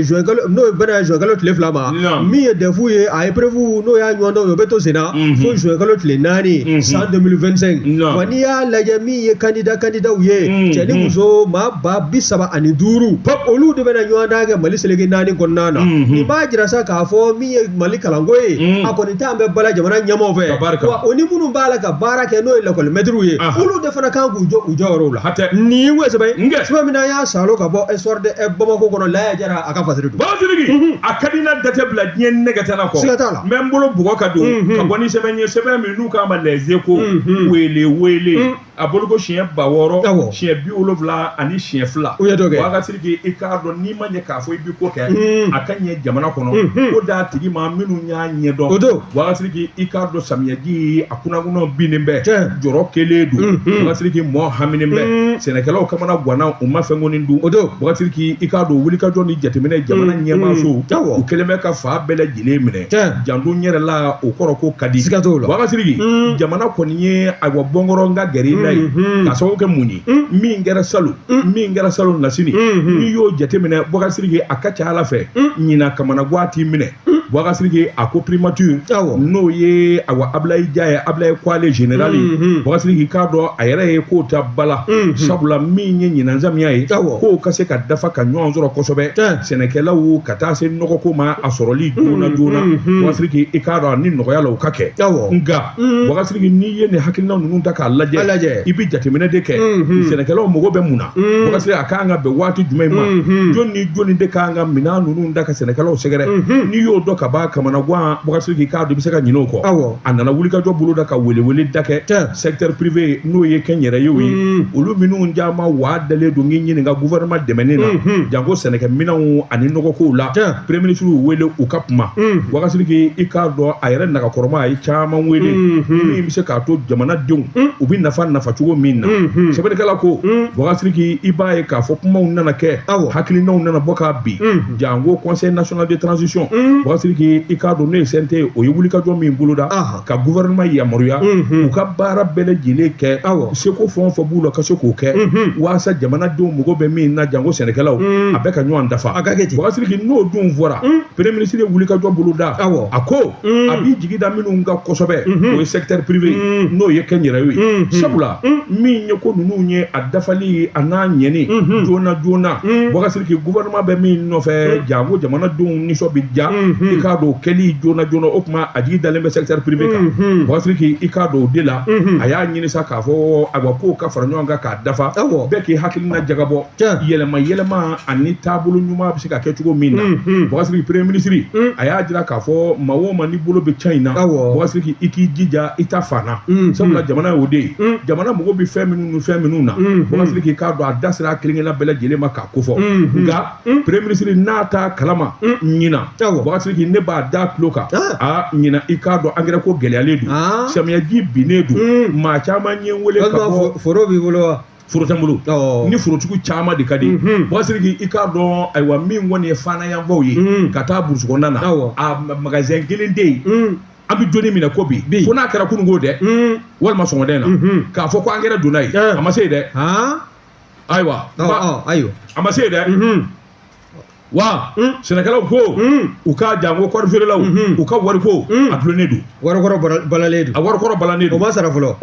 juin kalo, n'o bɛna juin kalo tile 2 ma, min ye DEF ye, a épreuve n'o y'a ɲɔgɔndanw ye, o bɛ to sen na fo juin kalo tile 4 san 2025. Wa n'i y'a lajɛ lajɛ min ye candidatw ye cɛ ni muso maa 35,000, olu de bɛna ɲɔgɔndan kɛ Mali seleke naani kɔnɔna na. Nin b'a jira sa k'a fɔ min ye Mali kalanko ye, a kɔni t'an bɛ bala jamana ɲɛmaaw fɛ, wa o ni minnu b'a la ka baara kɛ n'o ye lakɔlimɛtiriw ye, olu de fana kan k'u jɔ u jɔyɔrɔw la. Nin ye sɛbɛn sɛbɛn min n'an y'a salo ka bɔ Soir de Bamako kɔnɔ, Laya Jara a ka fasiri don. Baba Sidiki, a ka di n na da tɛ bila diɲɛ nɛgɛ tɛ na kɔ. Siga t'a la. N bɛ n bolo bugɔ ka don ka bɔ ni sɛbɛn ye, sɛbɛn min n'u k'a ma Les Échos, wele wele, a boloko siɲɛ 6000, siɲɛ 72. U ye dɔ kɛ. Baba Sidiki, i k'a dɔn n'i ma ɲɛ k'a fɔ i bɛ ko kɛ a ka ɲɛ jamana kɔnɔ, ko d'a tigi ma minnu y'a ɲɛdɔn. O don. Baba Sidiki, i k'a dɔn samiyɛji a kunnakunnaw binnen bɛ, jɔrɔ kelen don. Baba Sidiki, mɔɔ haminen bɛ, sɛnɛkɛlaw kamana ganna, u ma fɛn kɔni dun. O don. Baba Sidiki, i k'a dɔn wulikajɔ ni jateminɛ jamana ɲɛmaaso, u kɛlen bɛ ka fa bɛɛ lajɛlen minɛ. Janto n yɛrɛ la, o kɔrɔ ko ka di. Siga t'o la. Baba Sidiki, jamana kɔni ye ayiwa bɔnkɔrɔ n ka gɛrɛ i la ye, k'a sababu kɛ mun ye? Min kɛra salon, min kɛra salon nasini, n'i y'o jateminɛ, Baba Sidiki, a ka ca Ala fɛ ɲinan kamanagan t'i minɛ. Baba Sidiki, a ko primature, n'o ye ayiwa Ablaye Dia ye, Ablaye Kwale général ye. Baba Sidiki, k'a dɔn a yɛrɛ ye kow ta bala, sabula min ye ɲinan samiya ye, kow ka se ka dafa ka ɲɔgɔn sɔrɔ kosɛbɛ, sɛnɛkɛlaw ka taa se nɔgɔko ma a sɔrɔli joona joona. Baba Sidiki, i k'a dɔn ni nɔgɔya la o ka kɛ. Nka Baba Sidiki, n'i ye nin hakilina ninnu ta k'a lajɛ, i bɛ jateminɛ de kɛ, sɛnɛkɛlaw mago bɛ mun na? Baba Sidiki, a kan ka bɛn waati jumɛn ma? Jɔn ni jɔnni de kan ka minɛn ninnu da ka sɛnɛkɛlaw sɛgɛrɛ? N'i y'o dɔn ka ban kamanagan, Baba Sidiki, k'a dɔn i bɛ se ka ɲinɛ o kɔ. A nana wulikajɔ bolo da ka welewele da kɛ secteur privé, n'o ye kɛnyɛrɛyew ye, olu minnu caman waa dalen don k'i ɲininka gouvernement dɛmɛni na, janko sɛnɛkɛminɛnw ani nɔgɔkow la. Premier ministre y'u wele u ka kuma. Baba Sidiki, i k'a dɔn a yɛrɛ nagakɔrɔma a ye caman wele min bɛ se k'a to jamanadenw u bɛ nafa cogo min na. Sɛbɛnnikɛla ko, Baba Sidiki, i b'a ye k'a fɔ kumaw nana kɛ, hakilinaw nana bɔ k'a bin, janko conseil national de transition. Baba Sidiki, i k'a dɔn n'o ye CNT ye, o ye wulikajɔ min boloda ka gouvernement yamaruya u ka baara bɛɛ lajɛlen kɛ, seko fɛn o fɛn b'u la ka se k'o kɛ walasa jamanadenw mago bɛ min na, janko sɛnɛkɛlaw, a bɛɛ ka ɲɔgɔn dafa. Baba Sidiki, n'o dun fɔra, premier ministre ye wulikajɔ boloda, a ko a b'i jigi da minnu kan kosɛbɛ, o ye secteur privé, n'o ye kɛnyɛrɛye ye, sabula min ye ko ninnu ye a dafali a n'a ɲɛni joona joona. Baba Sidiki, gouvernement bɛ min nɔfɛ, janko jamanadenw nisɔn bɛ ja, i k'a dɔn o kɛli joona joona, o tuma a jigi dalen bɛ secteur privé kan. Baba Sidiki, i k'a dɔn o de la a y'a ɲini sa k'a fɔ ayiwa kow ka fara ɲɔgɔn kan k'a dafa, bɛɛ k'i hakilina jagabɔ, yɛlɛma yɛlɛma ani taabolo ɲuman bɛ se ka kɛ cogo min na. Baba Sidiki, premier ministre a y'a jira k'a fɔ maa o maa n'i bolo bɛ ca in na, Baba Sidiki, i k'i jija i ta fan na, sabula jamana y'o de ye, jamana mago bɛ fɛn minnu ni fɛn minnu na. Baba Sidiki, k'a dɔn a da sera a kelen kelenna bɛɛ lajɛlen ma k'a kofɔ. Nka premier ministre n'a t'a kalama ɲinan, Baba Sidiki, ne b'a da tulo kan, a ɲinan i k'a dɔn engrais ko gɛlɛyalen don, samiyɛji binnen don, maa caman ye n wele ka bɔ. Foro b'i bolo wa? Foro tɛ n bolo, ni forotigi caman de ka di. Baba Sidiki, i k'a dɔn ayiwa min kɔni ye fanayanfaw ye ka taa burusi kɔnɔna na, a magasin kelen tɛ yen. An bɛ jɔnni minɛ ko bi, fo n'a kɛra kununko dɛ, walima sɔgɔmada in na k'a fɔ ko angɛrɛ donna yen, a ma se yen dɛ. Ayiwa, ayiwa, a ma se yen dɛ. Wa sɛnɛkɛlaw ko u ka janko kɔɔri feerelaw u ka wariko a dulonnen don. Warikɔrɔ balalen don. A warikɔrɔ balalen don. O ma sara fɔlɔ.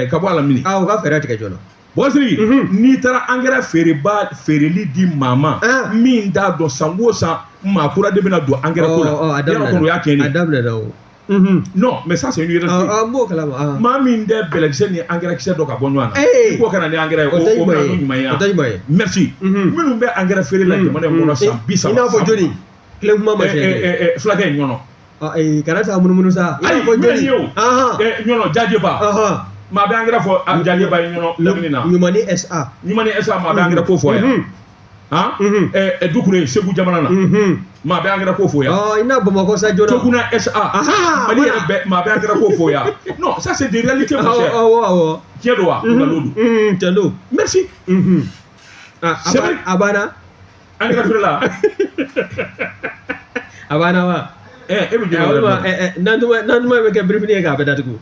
Ka bɔ a la mini. U ka fɛɛrɛ tigɛ joona. Baba Sidiki, n'i taara angɛrɛ feereba feereli di maa ma min t'a dɔn, san o san maa kura de bɛna don angɛrɛ ko la, yɔrɔ kɔni o y'a tiɲɛnen ye. A daminɛna o. Non, mais ça c'est une réalité. N b'o kalama. Maa min tɛ bɛlɛkisɛ ni angɛrɛ kisɛ dɔn ka bɔ ɲɔgɔn na, i k'o kana ni angɛrɛ ye, o bɛna n'o ɲuman ye. O tɛ ɲuman ye. Merci. Minnu bɛ angɛrɛ feere la jamana in kɔnɔ san 30. I n'a fɔ joli? Tile kuma ma kɛ. Fulakɛ in ɲɔnɔ. Ayi, kana taa munumunu sa. Ayi, joli ye o. Ɲɔnɔ Jajeba. Maa bɛ angɛrɛ fɔ Jajeba ye ɲɔnɔ lamini na. Ɲumani SA. Ɲumani SA, maa bɛ angɛrɛ ko fɔ yan. Dukure Segu jamana na. Maa bɛ angɛrɛ ko fɔ yan. I n'a Bamakɔ sa joona. Toguna SA. Mali yɛrɛ bɛɛ maa bɛ angɛrɛ ko fɔ yan. Non, ça c'est des réalités, mon cher. Awɔ awɔ. Tiɲɛ don wa? Nkalon don. Tiɲɛ don. Merci. A banna. Angɛrɛ feere la. A banna wa? E bɛ jɔn wɛrɛ dɔn. Nanduma bɛ kɛ birifini ye k'a bɛɛ datugu.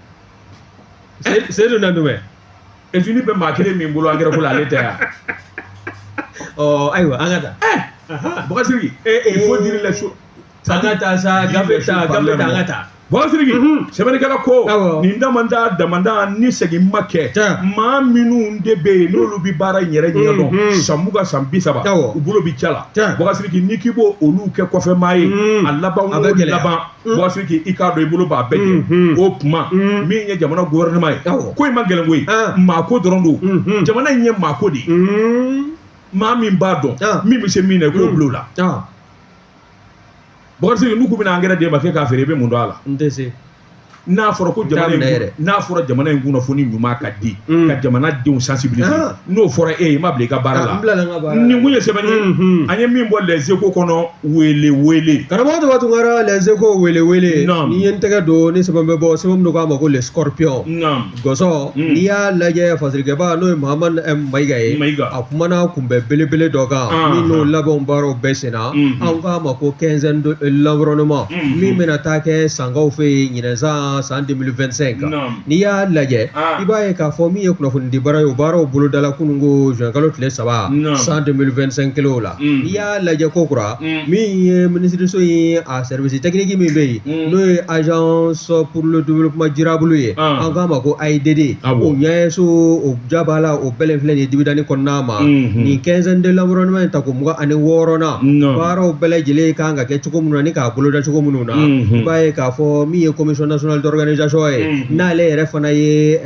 Seydou Nandumɛ. Ezini bɛ maa kelen min bolo angɛrɛ ko la, ale tɛ yan. Ayiwa, an ka taa. Baba Sidiki, il faut dire les choses. An ka taa sa, gafe ta, gafe ta, an ka taa. Bubakari Sidiki, sɛbɛnnikɛla ko nin damanda damanda ni segin ma kɛ, maa minnu de bɛ yen n'olu bɛ baara in yɛrɛ ɲɛdɔn san 20 san 30, u bolo bɛ ca la. Bubakari Sidiki, n'i k'i b'o olu kɛ kɔfɛmaa ye, a laban o laban, Bubakari Sidiki, i k'a dɔn i bolo b'a bɛɛ jɛ. O tuma min ye jamana gouvernement ye, ko in ma gɛlɛn koyi, maa ko dɔrɔn don. Jamana in ye maa ko de ye. Maa min b'a dɔn min bɛ se min na, i k'o bila o la. Bubakari Sidiki, n'u k'u bɛna angɛrɛ d'e ma k'e k'a feere, i bɛ mun dɔn a la? N tɛ se. N'a fɔra ko jamana in, n'a fɔra jamana in kunnafoni ɲuman ka di, ka jamanadenw sensibiliser, n'o fɔra e ye, i ma bila i ka baara la. Nin kun ye sɛbɛn ye an ye min bɔ Les Échos kɔnɔ, wele wele. Karamɔgɔ Toba Tunkara, Les Échos wele wele. N'i ye n tɛgɛ don ni sɛbɛn bɛ bɔ, sɛbɛn min k'a ma ko Le Scorpion. Gɔsɔ, n'i y'a lajɛ, fasirikɛba n'o ye Mahamani Mayiga ye, a kumana kunbɛ belebele dɔ kan min n'o labɛnw baaraw bɛɛ senna, an k'a ma ko quinzaine de l'environnement, min bɛna taa kɛ Sankaw fɛ yen ɲinɛn san 2025. N'i y'a lajɛ, i b'a ye k'a fɔ min ye kunnafonidi baara ye, o baaraw bolodala kununko juin kalo tile 3 san 2025 kelen la. N'i y'a lajɛ ko kura, min ye minisiriso in a service technique min bɛ yen, n'o ye agence pour le développement durable ye, an k'a ma ko AIDD, o ɲɛso o jaba la, o bɛlɛn filɛ nin ye dibidani kɔnɔna ma. Nin quinzaine de l'environnement in tako 26nan, baaraw bɛɛ lajɛlen kan ka kɛ cogo min na ni k'a boloda cogo minnu na, i b'a ye k'a fɔ min ye commission nationale d'organisation ye, n'ale yɛrɛ fana ye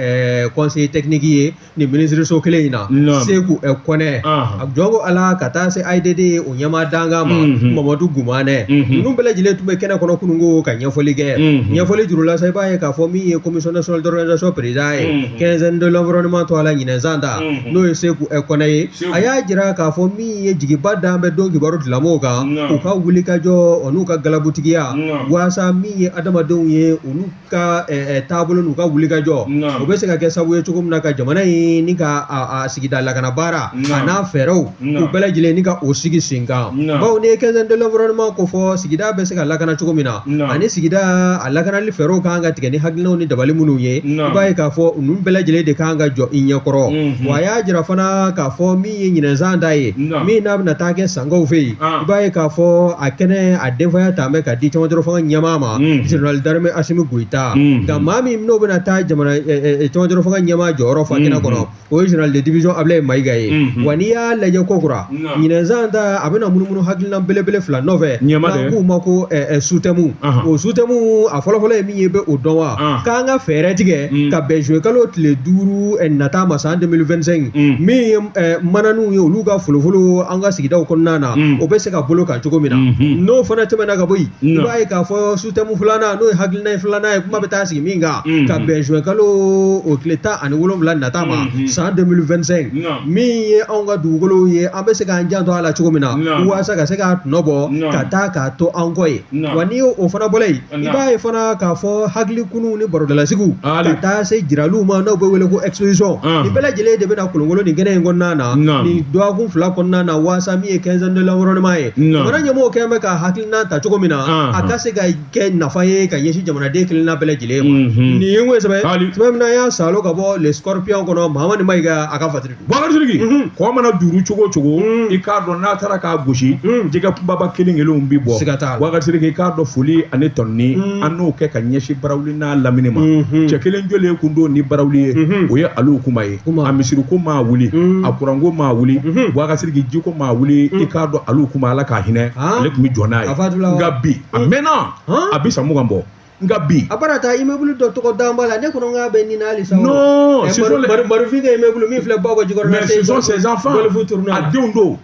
conseiller technique ye nin minisiriso kelen in na, Seku Kɔnɛ, a jɔn ko Ala ka taa se AIDD o ɲɛmaa dankan ma, Mamadu Gumanɛ, ninnu bɛɛ lajɛlen tun bɛ kɛnɛ kɔnɔ kununko ka ɲɛfɔli kɛ. Ɲɛfɔli juru la sa, i b'a ye k'a fɔ min ye commission nationale d'organisation président ye quinzaine de l'environnement tɔgɔ la ɲinɛnsan ta, n'o ye Seku Kɔnɛ ye, a y'a jira k'a fɔ min ye jigiba dan bɛ don kibaru tilamɔgɔw kan, u ka wulikajɔ o n'u ka galabutigiya, waasa min ye adamadenw ye, olu ka taabolo n'u ka wulikajɔ, o bɛ se ka kɛ sababu ye cogo min na ka jamana in ni ka a sigida lakana baara a n'a fɛɛrɛw u bɛɛ lajɛlen ni ka o sigi sen kan. Bawo n'i ye quinzaine de l'environnement ko fɔ, sigida bɛ se ka lakana cogo min na, ani sigida a lakanali fɛɛrɛw kan ka tigɛ ni hakilinaw ni dabali minnu ye, i b'a ye k'a fɔ ninnu bɛɛ lajɛlen de kan ka jɔ i ɲɛkɔrɔ. Wa a y'a jira fana k'a fɔ min ye ɲinɛnsan ta ye, min n'a bɛna taa kɛ Sankaw fɛ yen, i b'a ye k'a fɔ a kɛnɛ a denfaya ta bɛ ka di cɛmancɛ fanga ɲɛmaa ma, général d'armée Assimi Goïta. Nka maa min n'o bɛna taa jamana cɛmancɛ fanga ɲɛmaa jɔyɔrɔ fa kɛnɛ kɔnɔ, o ye général de division Ablaye Mayiga ye. Wa n'i y'a lajɛ ko kura, ɲinɛnsan ta a bɛna munumunu hakilina belebele fila nɔfɛ, n'an k'u ma ko sous-thème. O sous-thème a fɔlɔfɔlɔ ye min ye, bɛ o dɔn wa? K'an ka fɛɛrɛ tigɛ ka bɛn juin kalo tile 5 nata ma san 2025, min ye mananiw ye, olu ka folofolo an ka sigidaw kɔnɔna na, o bɛ se ka bolo kan cogo min na. N'o fana tɛmɛna ka bɔ yen, i b'a ye k'a fɔ sous-thème filanan, n'o ye hakilina filanan ye, kuma bɛ taa sigi min kan, ka bɛn juin kalo o tile 17 nata ma san 2025, min ye anw ka dugukolow ye, an bɛ se k'an janto a la cogo min na, waasa ka se k'a tɔnɔ bɔ ka taa k'a to an kɔ ye. Wa n'i y'o fana bɔla yen, i b'a ye fana k'a fɔ hakili kunun ni barodalasigiw ka taa se jiraliw ma, n'o bɛ wele ko exposition, nin bɛɛ lajɛlen de bɛna kolonkolon nin kɛnɛ in kɔnɔna na, nin dɔgɔkun 2 kɔnɔna na, waasa min ye quinzaine de l'environnement ye, jamana ɲɛmɔgɔw kɛlen bɛ ka hakilina ta cogo min na, a ka se ka kɛ nafa ye ka ɲɛsin jamanaden kelenna bɛɛ lajɛlen ma. Nin ye n sɛbɛn sɛbɛn min na, an y'a salo ka bɔ Le Scorpion kɔnɔ, Mahamani Mayiga a ka fatiri. Bubakari Sidiki, kɔ mana duuru cogo o cogo, i k'a dɔn n'a taara k'a gosi, jɛgɛ kunbaba kelen kelenw bi bɔ. Bubakari Sidiki, i k'a dɔn foli ani tɔnni an n'o kɛ ka ɲɛsin Barawuli n'a lamini ma. Cɛ kelen jɔlen kun don ni Barawuli ye, o ye Aliou Kuma ye. A misiriko maa wuli, a kuranko maa wuli, Bubakari Sidiki jiko maa wuli. I k'a dɔn Aliou Kuma, Ala k'a hinɛ, ale tun bɛ jɔ n'a ye. Nka bi a mɛnna, a bi san 20 bɔ. Nka bi a bara taa immeuble dɔ tɔgɔ d'an ba la, ne kɔnɔ k'a bɛ nin na halisa. Non, ce sont les Marifin ka immeuble min filɛ Bakɔ Jikɔrɔni. Mais ce sont ses enfants, a denw don.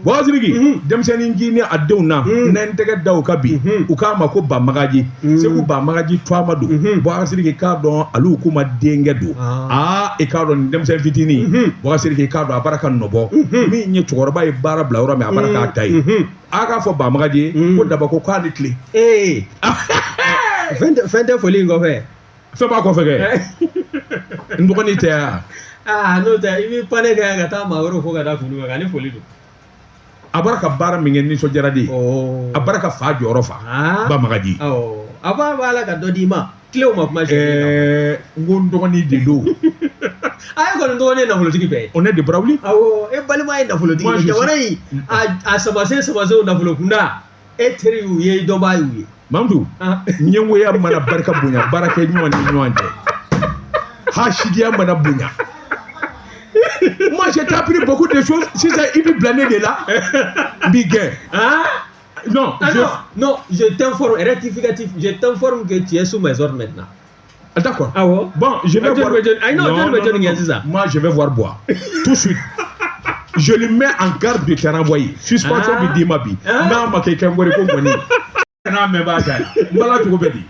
Bubakari Sidiki, denmisɛnnin ji ni a denw na, n'an tɛgɛ da u kan bi, u k'a ma ko Bamagaji, Segu Bamagaji Tuama don. Bubakari Sidiki, k'a dɔn Aliou Kuma denkɛ don. Aa, i k'a dɔn nin denmisɛn fitinin, Bubakari Sidiki, i k'a dɔn a bara ka nɔbɔ. Min ye cɛkɔrɔba ye baara bila yɔrɔ min, a bara k'a ta ye. A k'a fɔ Bamagaji ko Dabako k'a ni tile. Ee, fɛn tɛ foli in kɔfɛ. Fɛn b'a kɔfɛ kɛ. N dɔgɔnin tɛ yan. Aa, n'o tɛ i bɛ panne kɛ ka taa maa wɛrɛw fo ka taa kun kan ni foli don. A bɔra ka baara min kɛ, nisɔndiyara de. A bɔra ka fa jɔyɔrɔ fa. Bamagaji. A b'a la ka dɔ d'i ma. Tilew ma kuma. N ko n dɔgɔnin de don. A ye kɔni dɔgɔnin ye nafolotigi bɛɛ ye. O ne de Barawuli. Awɔ, e balima ye nafolotigi ye. Jamana in a samasen samasenw nafolo kunda. E teri y'u ye, i dɔnbaa y'u ye. Mamudu, ɲɛngoya mana barika bonya baarakɛ ɲɔgɔn ni ɲɔgɔn cɛ, hasidiya mana bonya. Moi, j'ai appris beaucoup de choses. Sisan i bɛ bila ne de la, n b'i gɛn. Non. Ah, non, non, je t'informe, rectificatif, je t'informe que tu es sous mes ordres maintenant. Ah, d'accord. Ah ouais? Bon, je vais Ah, voir. Ah, non, Non, non, non, non, non. Moi, je vais voir Bois. Tout de suite. Je lui mets en garde de te renvoyer. Suspension bi d'i ma bi. N'a ma kɛ kɛ n ko ŋɔni. N'a mɛn b'a kɛ. N bala cogo bɛ di?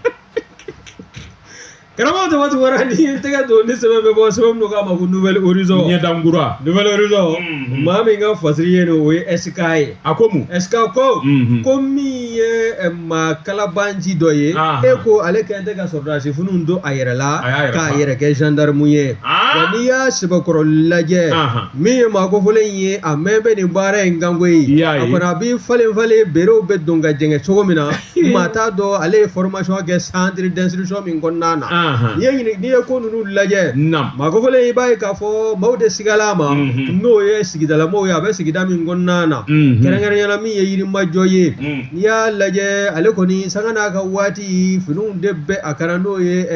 Karamɔgɔ Tama Tunkara, ni ye tɛgɛ don ni sɛbɛn bɛ bɔ, sɛbɛn min k'a ma ko Nouvel Horizon. Ɲɛdankura. Nouvel Horizon. Maa min ka fasiri ye nin, o ye SK ye. A ko mun? SK ko ko min ye maa kalabanci dɔ ye, e ko ale kɛlen tɛ ka sɔrɔdasi finiw don a yɛrɛ la k'a yɛrɛ kɛ gendarme ye. Wa n'i y'a sɛbɛkɔrɔ lajɛ, min ye maa kofɔlen ye, a mɛn bɛ nin baara in kan koyi. A kɔni a bɛ falen falen, berew bɛ don ka jɛngɛ cogo min na, maa t'a dɔn ale ye formation kɛ centre d'instruction min kɔnɔna na. N'i ye ko ninnu lajɛ, maa kofɔlen, i b'a ye k'a fɔ maaw de sigala a ma, n'o ye sigidalamɔgɔw ye, a bɛ sigida min kɔnɔna na, kɛrɛnkɛrɛnnenya la min ye Yirimajɔ ye. N'i y'a lajɛ, ale kɔni sanga n'a ka waati finiw de bɛ a kan, n'o ye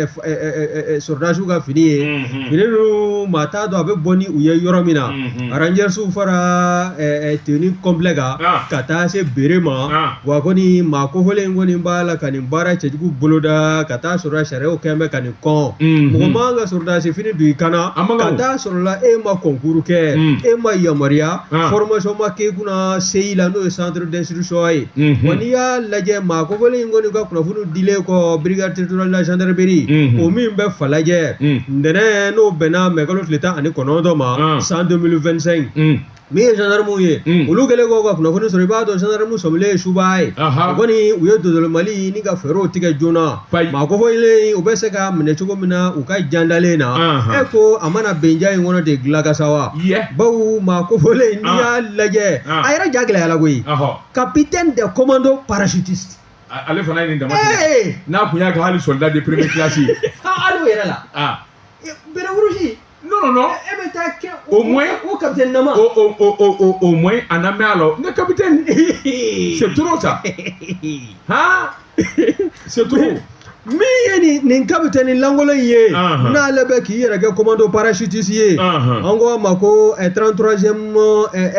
sɔrɔdasiw ka fini ye. Fini ninnu, maa t'a dɔn a bɛ bɔ ni u ye yɔrɔ min na. Rangersiw fara tenue complet kan ka taa se bere ma. Wa kɔni maa kofɔlen kɔni b'a la ka nin baara cɛjugu boloda ka taa sɔrɔ sariyaw kɛn bɛ ka nin kɔn. Mɔgɔ man ka sɔrɔdasi fini don i kana ka taa sɔrɔ la e ma concours kɛ, e ma yamaruya, formation ma k'e kunna CI la, n'o ye centre d'instruction ye. Wa n'i y'a lajɛ, maa kofɔlen in kɔni ka kunnafoni dilen kɔ brigade territoriale de la gendarmerie, o min bɛ Falajɛ, ntɛnɛn n'o bɛnna mɛkalo tile 19 ma san 2025, min ye gendarmew ye, olu kɛlen kɔ ka kunnafoni sɔrɔ, i b'a dɔn gendarme sɔmilen ye suba ye. O kɔni u ye dodolomali ni ka fɛɛrɛw tigɛ joona. Maa kofɔlen u bɛ se ka minɛ cogo min na u ka jandalen na, e ko a mana bɛnja in kɔnɔ de dilan ka sa wa. Bawo maa kofɔlen, n'i y'a lajɛ, a yɛrɛ ja gɛlɛyara koyi. Capitaine des commandos parachutistes. Ale fana ye nin dama tɛmɛ. N'a kun y'a kɛ hali soldat de première classe ye. Hali o yɛrɛ la. Béret rouge. Non, non, non. Au moins, au capitaine Nama. Au moins, en amé alors. Le capitaine, c'est trop ça. Hein? C'est trop. Min ye nin capitaine lankolon ye, n'ale bɛ k'i yɛrɛ kɛ commando parachutiste ye, an ko a ma ko 33e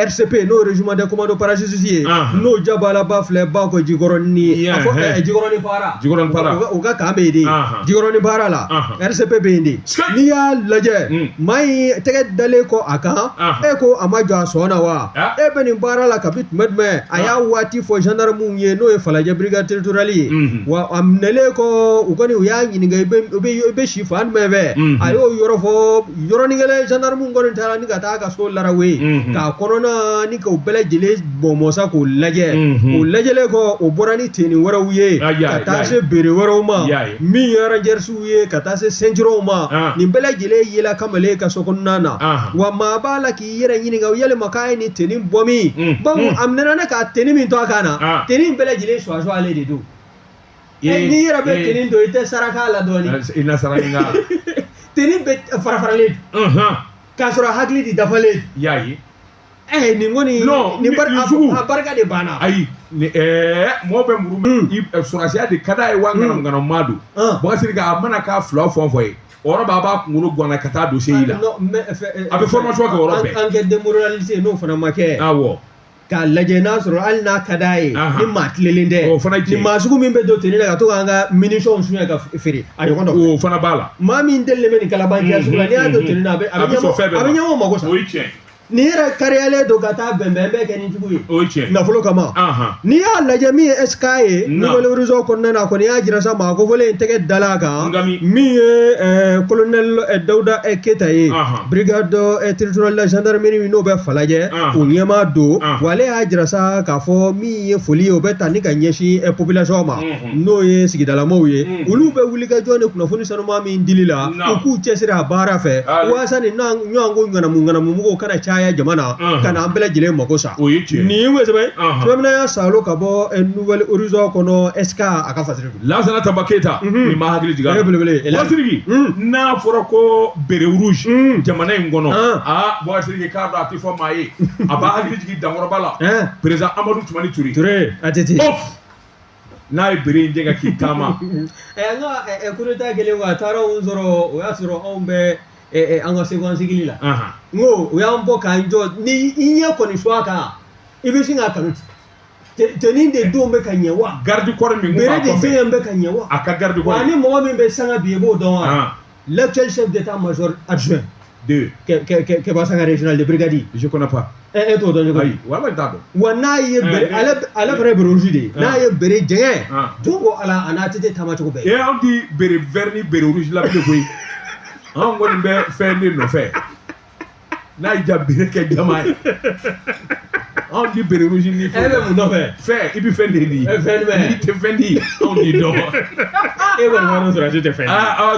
RCP, n'o régiment des commandos parachutistes ye, n'o jabalaba filɛ ba ko Jikɔrɔni, a fɔ Jikɔrɔni para. Jikɔrɔni para. U ka camp bɛ yen de. Jikɔrɔni para la, RCP bɛ yen de. N'i y'a lajɛ, maa in tɛgɛ dalen kɔ a kan, e ko a ma jɔ a sɔn na wa? E bɛ nin baara la kabi tuma jumɛn? A y'a waati fɔ gendarmew ye, n'o ye Falajɛ brigade territoriale ye. Wa a minɛlen kɔ, u kɔni u y'a ɲininka i bɛ si fan jumɛn fɛ, a y'o yɔrɔ fɔ. Yɔrɔnin kelen, gendarme kɔni taara ni ka taa ka so larawe k'a kɔnɔna ni k'o bɛɛ lajɛlen bɔnbɔn sa k'o lajɛ. O lajɛlen kɔ, o bɔra ni tenue wɛrɛw ye ka taa se bere wɛrɛw ma, min ye rangersiw ye, ka taa se ceinturew ma. Nin bɛɛ lajɛlen yela kamalen ka so kɔnɔna na. Wa maa b'a la k'i yɛrɛ ɲininka yalima k'a ye nin tenue bɔ min, bawo a minɛna ne ka tenue min to a kan na, tenue in bɛɛ lajɛlen suwasu ale de don. N'i yɛrɛ bɛ tenue don, i tɛ saraka la dɔɔnin. I na saraka. Tenue bɛ farafaralen don. K'a sɔrɔ hakili de dafalen. I y'a ye. Nin kɔni. Non, nin a barika de banna. Ayi, mɔgɔ bɛ muru sɔrɔsiya de ka d'a ye wa ŋanamu don. Bɔkasiri a mana k'a fila fɛn fɔ ye, o yɔrɔ b'a b'a kunkolo guwanna ka taa don CI la. A bɛ formation kɛ o yɔrɔ bɛɛ. Enquête de moralité n'o fana ma kɛ. Awɔ. K'a lajɛ n'a sɔrɔ hali n'a ka d'a ye, ni maa tilelen tɛ, o fana ni maa sugu min bɛ don tenue la ka to k'an ka munitions suɲɛ ka feere, a ɲɔgɔn dɔ. O fana b'a la. Maa min delilen bɛ nin kalabanciya sugu la, n'i y'a don tenue na, a bɛ ɲɛmɔgɔ mako sa. O ye tiɲɛ. N'i yɛrɛ kariyalen don ka taa bɛnbɛn bɛɛ kɛ ni jugu ye. O ye tiɲɛ. Nafolo kama. N'i y'a lajɛ, min ye SK ye, Nouvel Horizon kɔnɔna na, kɔni y'a jira sa maa kofɔlen in tɛgɛ dala a kan, min ye colonel Dawuda Keyita ye, brigade territoriale de la gendarmerie n'o bɛ Falajɛ, o ɲɛmaa don. Wa ale y'a jira sa k'a fɔ min ye foli ye, o bɛ ta ni ka ɲɛsin population ma, n'o ye sigidalamɔgɔw ye. Olu bɛ wuli ka jɔ ni kunnafoni sanuman min dili la, u k'u cɛsiri a baara fɛ, walasa nin ɲɔgɔn ko ŋanamu ŋanamumɔgɔw kana caya jamana ka na an bɛɛ lajɛlen mako sa. Nin ye sɛbɛn sɛbɛn y'a salo ka bɔ Nouvel Horizon kɔnɔ, SK a ka fasiri don. Lansana Tamba Keyita, nin ma hakili jigin a la. Belebele. Bɔkasiriki, n'a fɔra ko béret rouge jamana in kɔnɔ, aa Bɔkasiriki k'a dɔn a tɛ fɔ maa ye, a b'a hakili jigin Dankɔrɔba la, président Amadu Tumani Ture. Ture ATT. Off. N'a ye bere in jɛngɛ k'i taama. An ka coup d'état kɛlen kɔ, a taara anw sɔrɔ, o y'a sɔrɔ anw bɛ an ka Segu sigili la. N ko o y'an bɔ k'an jɔ, ni i ɲɛ kɔni su a kan, i bɛ sin k'a kanu tenue de don bɛ ka ɲɛ wa? Garde corps min b'a kɔfɛ. Bere de jɛngɛ bɛ ka ɲɛ wa? A ka garde corps. Wa ni mɔgɔ min bɛ sanga bi, i b'o dɔn wa? L'actuel chef d'état-major adjoint de Keba Sangare, général de brigade. Je connais pas. E t'o dɔn cogo di? Ayi, wala t'a dɔn. Wa n'a ye bere, ale fana ye bere rouge de ye. N'a ye bere jɛngɛ, jɔn ko Ala, a n'a ATT taama cogo bɛɛ. E anw ti bere vert ni bere rouge la bilen koyi. Anw kɔni bɛ fɛn de nɔfɛ. N'a y'i ja bere kɛ jama ye. Anw ti bere rouge ni fɛn. E bɛ mun nɔfɛ? Fɛn, i bɛ fɛn de di. Fɛn jumɛn? N'i tɛ fɛn di, anw t'i dɔn. E kɔni b'a dɔn sɔrɔdasi tɛ fɛn di.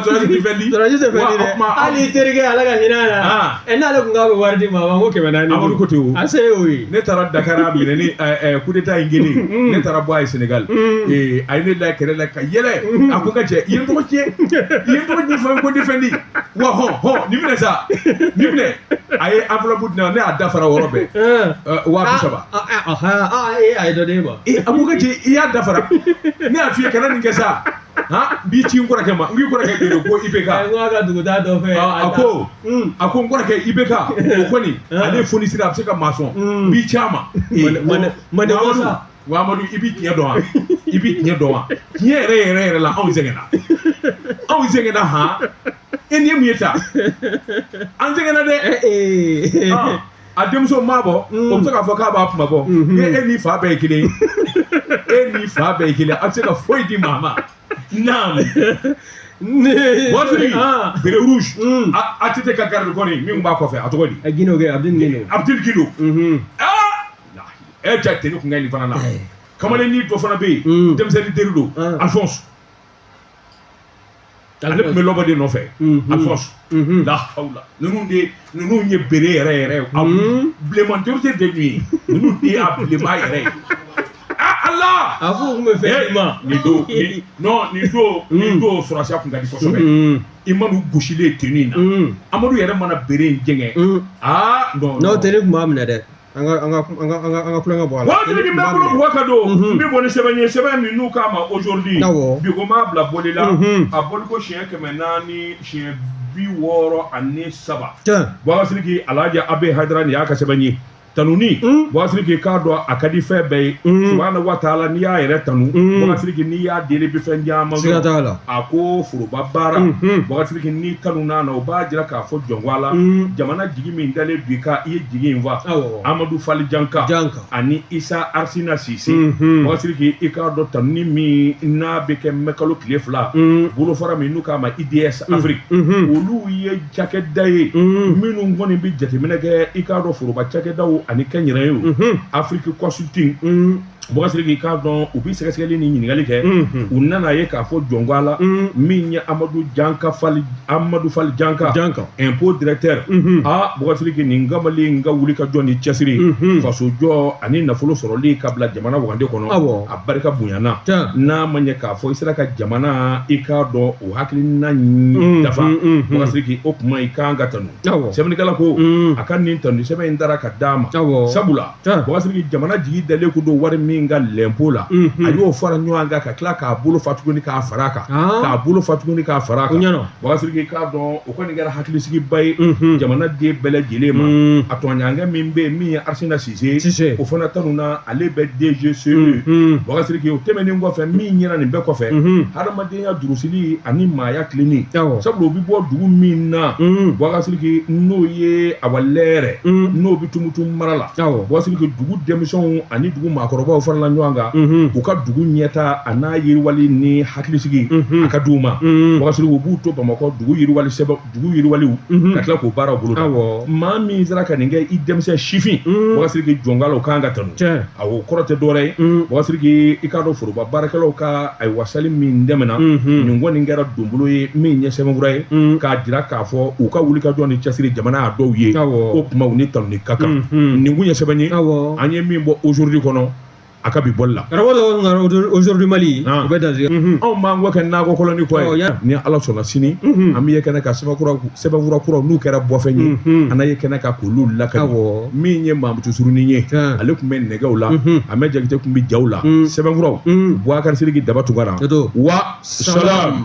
Sɔrɔdasi tɛ fɛn di. Sɔrɔdasi tɛ fɛn di dɛ. Hali i terikɛ, Ala ka hinɛ a la. N'ale kun k'a bɛ wari di ma, a b'a ko 400. Amadu ko ten o. A se y'o ye. Ne taara Dakar a minɛ ni coup d'état in kɛlen. Ne taara bɔ a ye Sénégal. A ye ne da kɛrɛ la ka yɛlɛ. A ko n ka cɛ, i ye n tɔgɔ tiɲɛ. I ye n tɔgɔ tiɲɛ fɛn ko n tɛ fɛn di. Wa hɔn hɔn nin minɛ sa. Nin minɛ. A ye enveloppe di ne ma, ne y'a dafara o yɔrɔ bɛɛ. 30,000. A ye dɔ d'e ma. A ko ka cɛ, i y'a dafara. Ne y'a f'i ye kana nin kɛ sa. Han, n b'i ci n kɔrɔkɛ ma, n k'i kɔrɔkɛ de don ko IBK. N ko a ka dugutaa dɔ fɛ. A ko n kɔrɔkɛ IBK, o kɔni ale ye fonisire, a bɛ se ka maa sɔn. N b'i ci a ma. Mande wasa. Wa Amadu, i b'i tiɲɛ dɔn wa? I b'i tiɲɛ dɔn wa? Tiɲɛ yɛrɛ yɛrɛ yɛrɛ la, anw sɛgɛnna. Anw sɛgɛnna han. E nin ye mun ye ta? An sɛgɛnna dɛ. A denmuso maa bɔ, o bɛ se k'a fɔ k'a b'a kuma bɔ. E n'i fa bɛɛ ye kelen ye. E n'i fa bɛɛ ye kelen ye. A bɛ se ka foyi di maa ma. Naam. Bɔsiri, bere rouge. ATT ka garde corps min b'a kɔfɛ, a tɔgɔ di? Guindo kɛ, Abdul Guindo. Abdul Guindo. E ja tenue kun ka ɲi nin fana na. Kamalennin dɔ fana bɛ yen. Denmisɛnnin teri don. Alphonse. Ale tun bɛ lɔbɔ de nɔfɛ. Alphonse. La hawla. Ninnu ye bere yɛrɛ yɛrɛ ye. Bilenman teri tɛ de ye. Ninnu de y'a bilenman yɛrɛ ye. Allah. A f'u kun bɛ fɛn d'i ma. Nin don, nin don sɔrɔdasiya kun ka di kosɛbɛ. I man'u gosilen tenue in na. Amadu yɛrɛ mana bere in jɛngɛ. Non, tenue kun b'a minɛ dɛ. An ka kulonkɛ bɔ a la. Waati min bɛ bolo buwa ka don, n bɛ bɔ ni sɛbɛn ye, sɛbɛn min n'u k'a ma aujourd'hui. Bi ko m'a bila bɔli la. A bɔli ko siɲɛ 400 463. Boubacar Sidiki Alhaji Abe Haidara nin y'a ka sɛbɛn ye. Tanuni, Boubacar Sidiki k'a dɔn a ka di fɛn bɛɛ ye. Subahana wa taala, n'i y'a yɛrɛ tanu, Boubacar Sidiki n'i y'a deli bɛ fɛn caman sɔrɔ. A ko foroba baara, Boubacar Sidiki n'i tanu n'a na, o b'a jira k'a fɔ jɔnko a la. Jamana jigi min dalen don i kan, i ye jigi in fa. Amadou Fali Janka ani Isa Arsina Sise. Boubacar Sidiki i k'a dɔn tanuni min n'a bɛ kɛ mɛkalo tile 2, bolofara min n'u k'a ma IDS Afrique, olu ye cakɛda ye minnu kɔni bɛ jateminɛ kɛ i k'a dɔn foroba cakɛdaw ani kɛnyɛrɛyew, Afrique Consulting. Boubacar Sidiki k'a dɔn u bɛ sɛgɛsɛgɛli ni ɲininkali kɛ, u nana ye k'a fɔ jɔnko a la min ye Amadou Fali Janka, impôt directeur. Boubacar Sidiki nin kamalen in ka wuli ka jɔ ni cɛsiri, faso jɔ ani nafolo sɔrɔli ka bila jamana wagande kɔnɔ, a barika bonyana. N'a ma ɲɛ k'a fɔ i sera ka jamana i k'a dɔn o hakilina dafa, Boubacar Sidiki o kuma i kan ka tanu. Sɛbɛnnikɛla ko a ka nin tanu sɛbɛn in dara ka d'a ma, sabula Boubacar Sidiki jamana jigi dalen ko don wari min ka lɛnpo la, a y'o fara ɲɔgɔn kan ka tila k'a bolo fa tuguni k'a fara a kan, k'a bolo fa tuguni k'a fara a kan. Boubacar Sidiki k'a dɔn o kɔni kɛra hakilisigiba ye jamana den bɛɛ lajɛlen ma. A tɔɲɔgɔnkɛ min bɛ yen min ye Arsina Sise, o fana tanuna, ale bɛ DGCE. Boubacar Sidiki o tɛmɛnen kɔfɛ, min ɲɛna nin bɛɛ kɔfɛ, hadamadenya durusili ani maaya tilenni, sabula o bɛ bɔ dugu min na, Boubacar Sidiki n'o ye awa lɛrɛ, n'o bɛ Tumutu mara la. Boubacar Sidiki dugu denmisɛnw ani dugu maakɔrɔbaw farala ɲɔgɔn kan, u ka dugu ɲɛta a n'a yiriwali ni hakilisigi a ka d'u ma. Boubacar Sidiki u b'u to Bamakɔ dugu yiriwali sɛbɛn, dugu yiriwaliw ka tila k'o baaraw boloda. Maa min sera ka nin kɛ i denmisɛn sifin, Boubacar Sidiki jɔnka la o kan ka tanu. Awɔ, kɔrɔ tɛ dɔwɛrɛ ye. Boubacar Sidiki i k'a dɔn foroba baarakɛlaw ka ayiwa sali min dɛmɛna, nin kɔni kɛra donbolo ye min ye sɛbɛnfura ye k'a jira k'a fɔ u ka wulikajɔ ni cɛsiri jamana y'a dɔw ye. O kuma u ni tanuni ka kan. Nin kun ye sɛbɛn ye an ye min bɔ aujourd'hui kɔnɔ. A ka bi bɔli la. Karamɔgɔ, Aujourd'hui Mali Ah. u bɛ dans. Anw b'an kɔ kɛ nakɔ kɔlɔni kɔ ye. Ɔ, ya. Ni Ala sɔnna, sini an bɛ ye kɛnɛ kan, sɛbɛnfura kuraw n'u kɛra bɔfɛn ye, an na ye kɛnɛ kan k'olu lakali. Min ye Mamutu Surunin ye, ale tun bɛ nɛgɛw la, Ahmed Jakite tun bɛ jaw la, sɛbɛnfuraw, Boubacar Sidiki Daba Tunkara. Toto. Wa salam.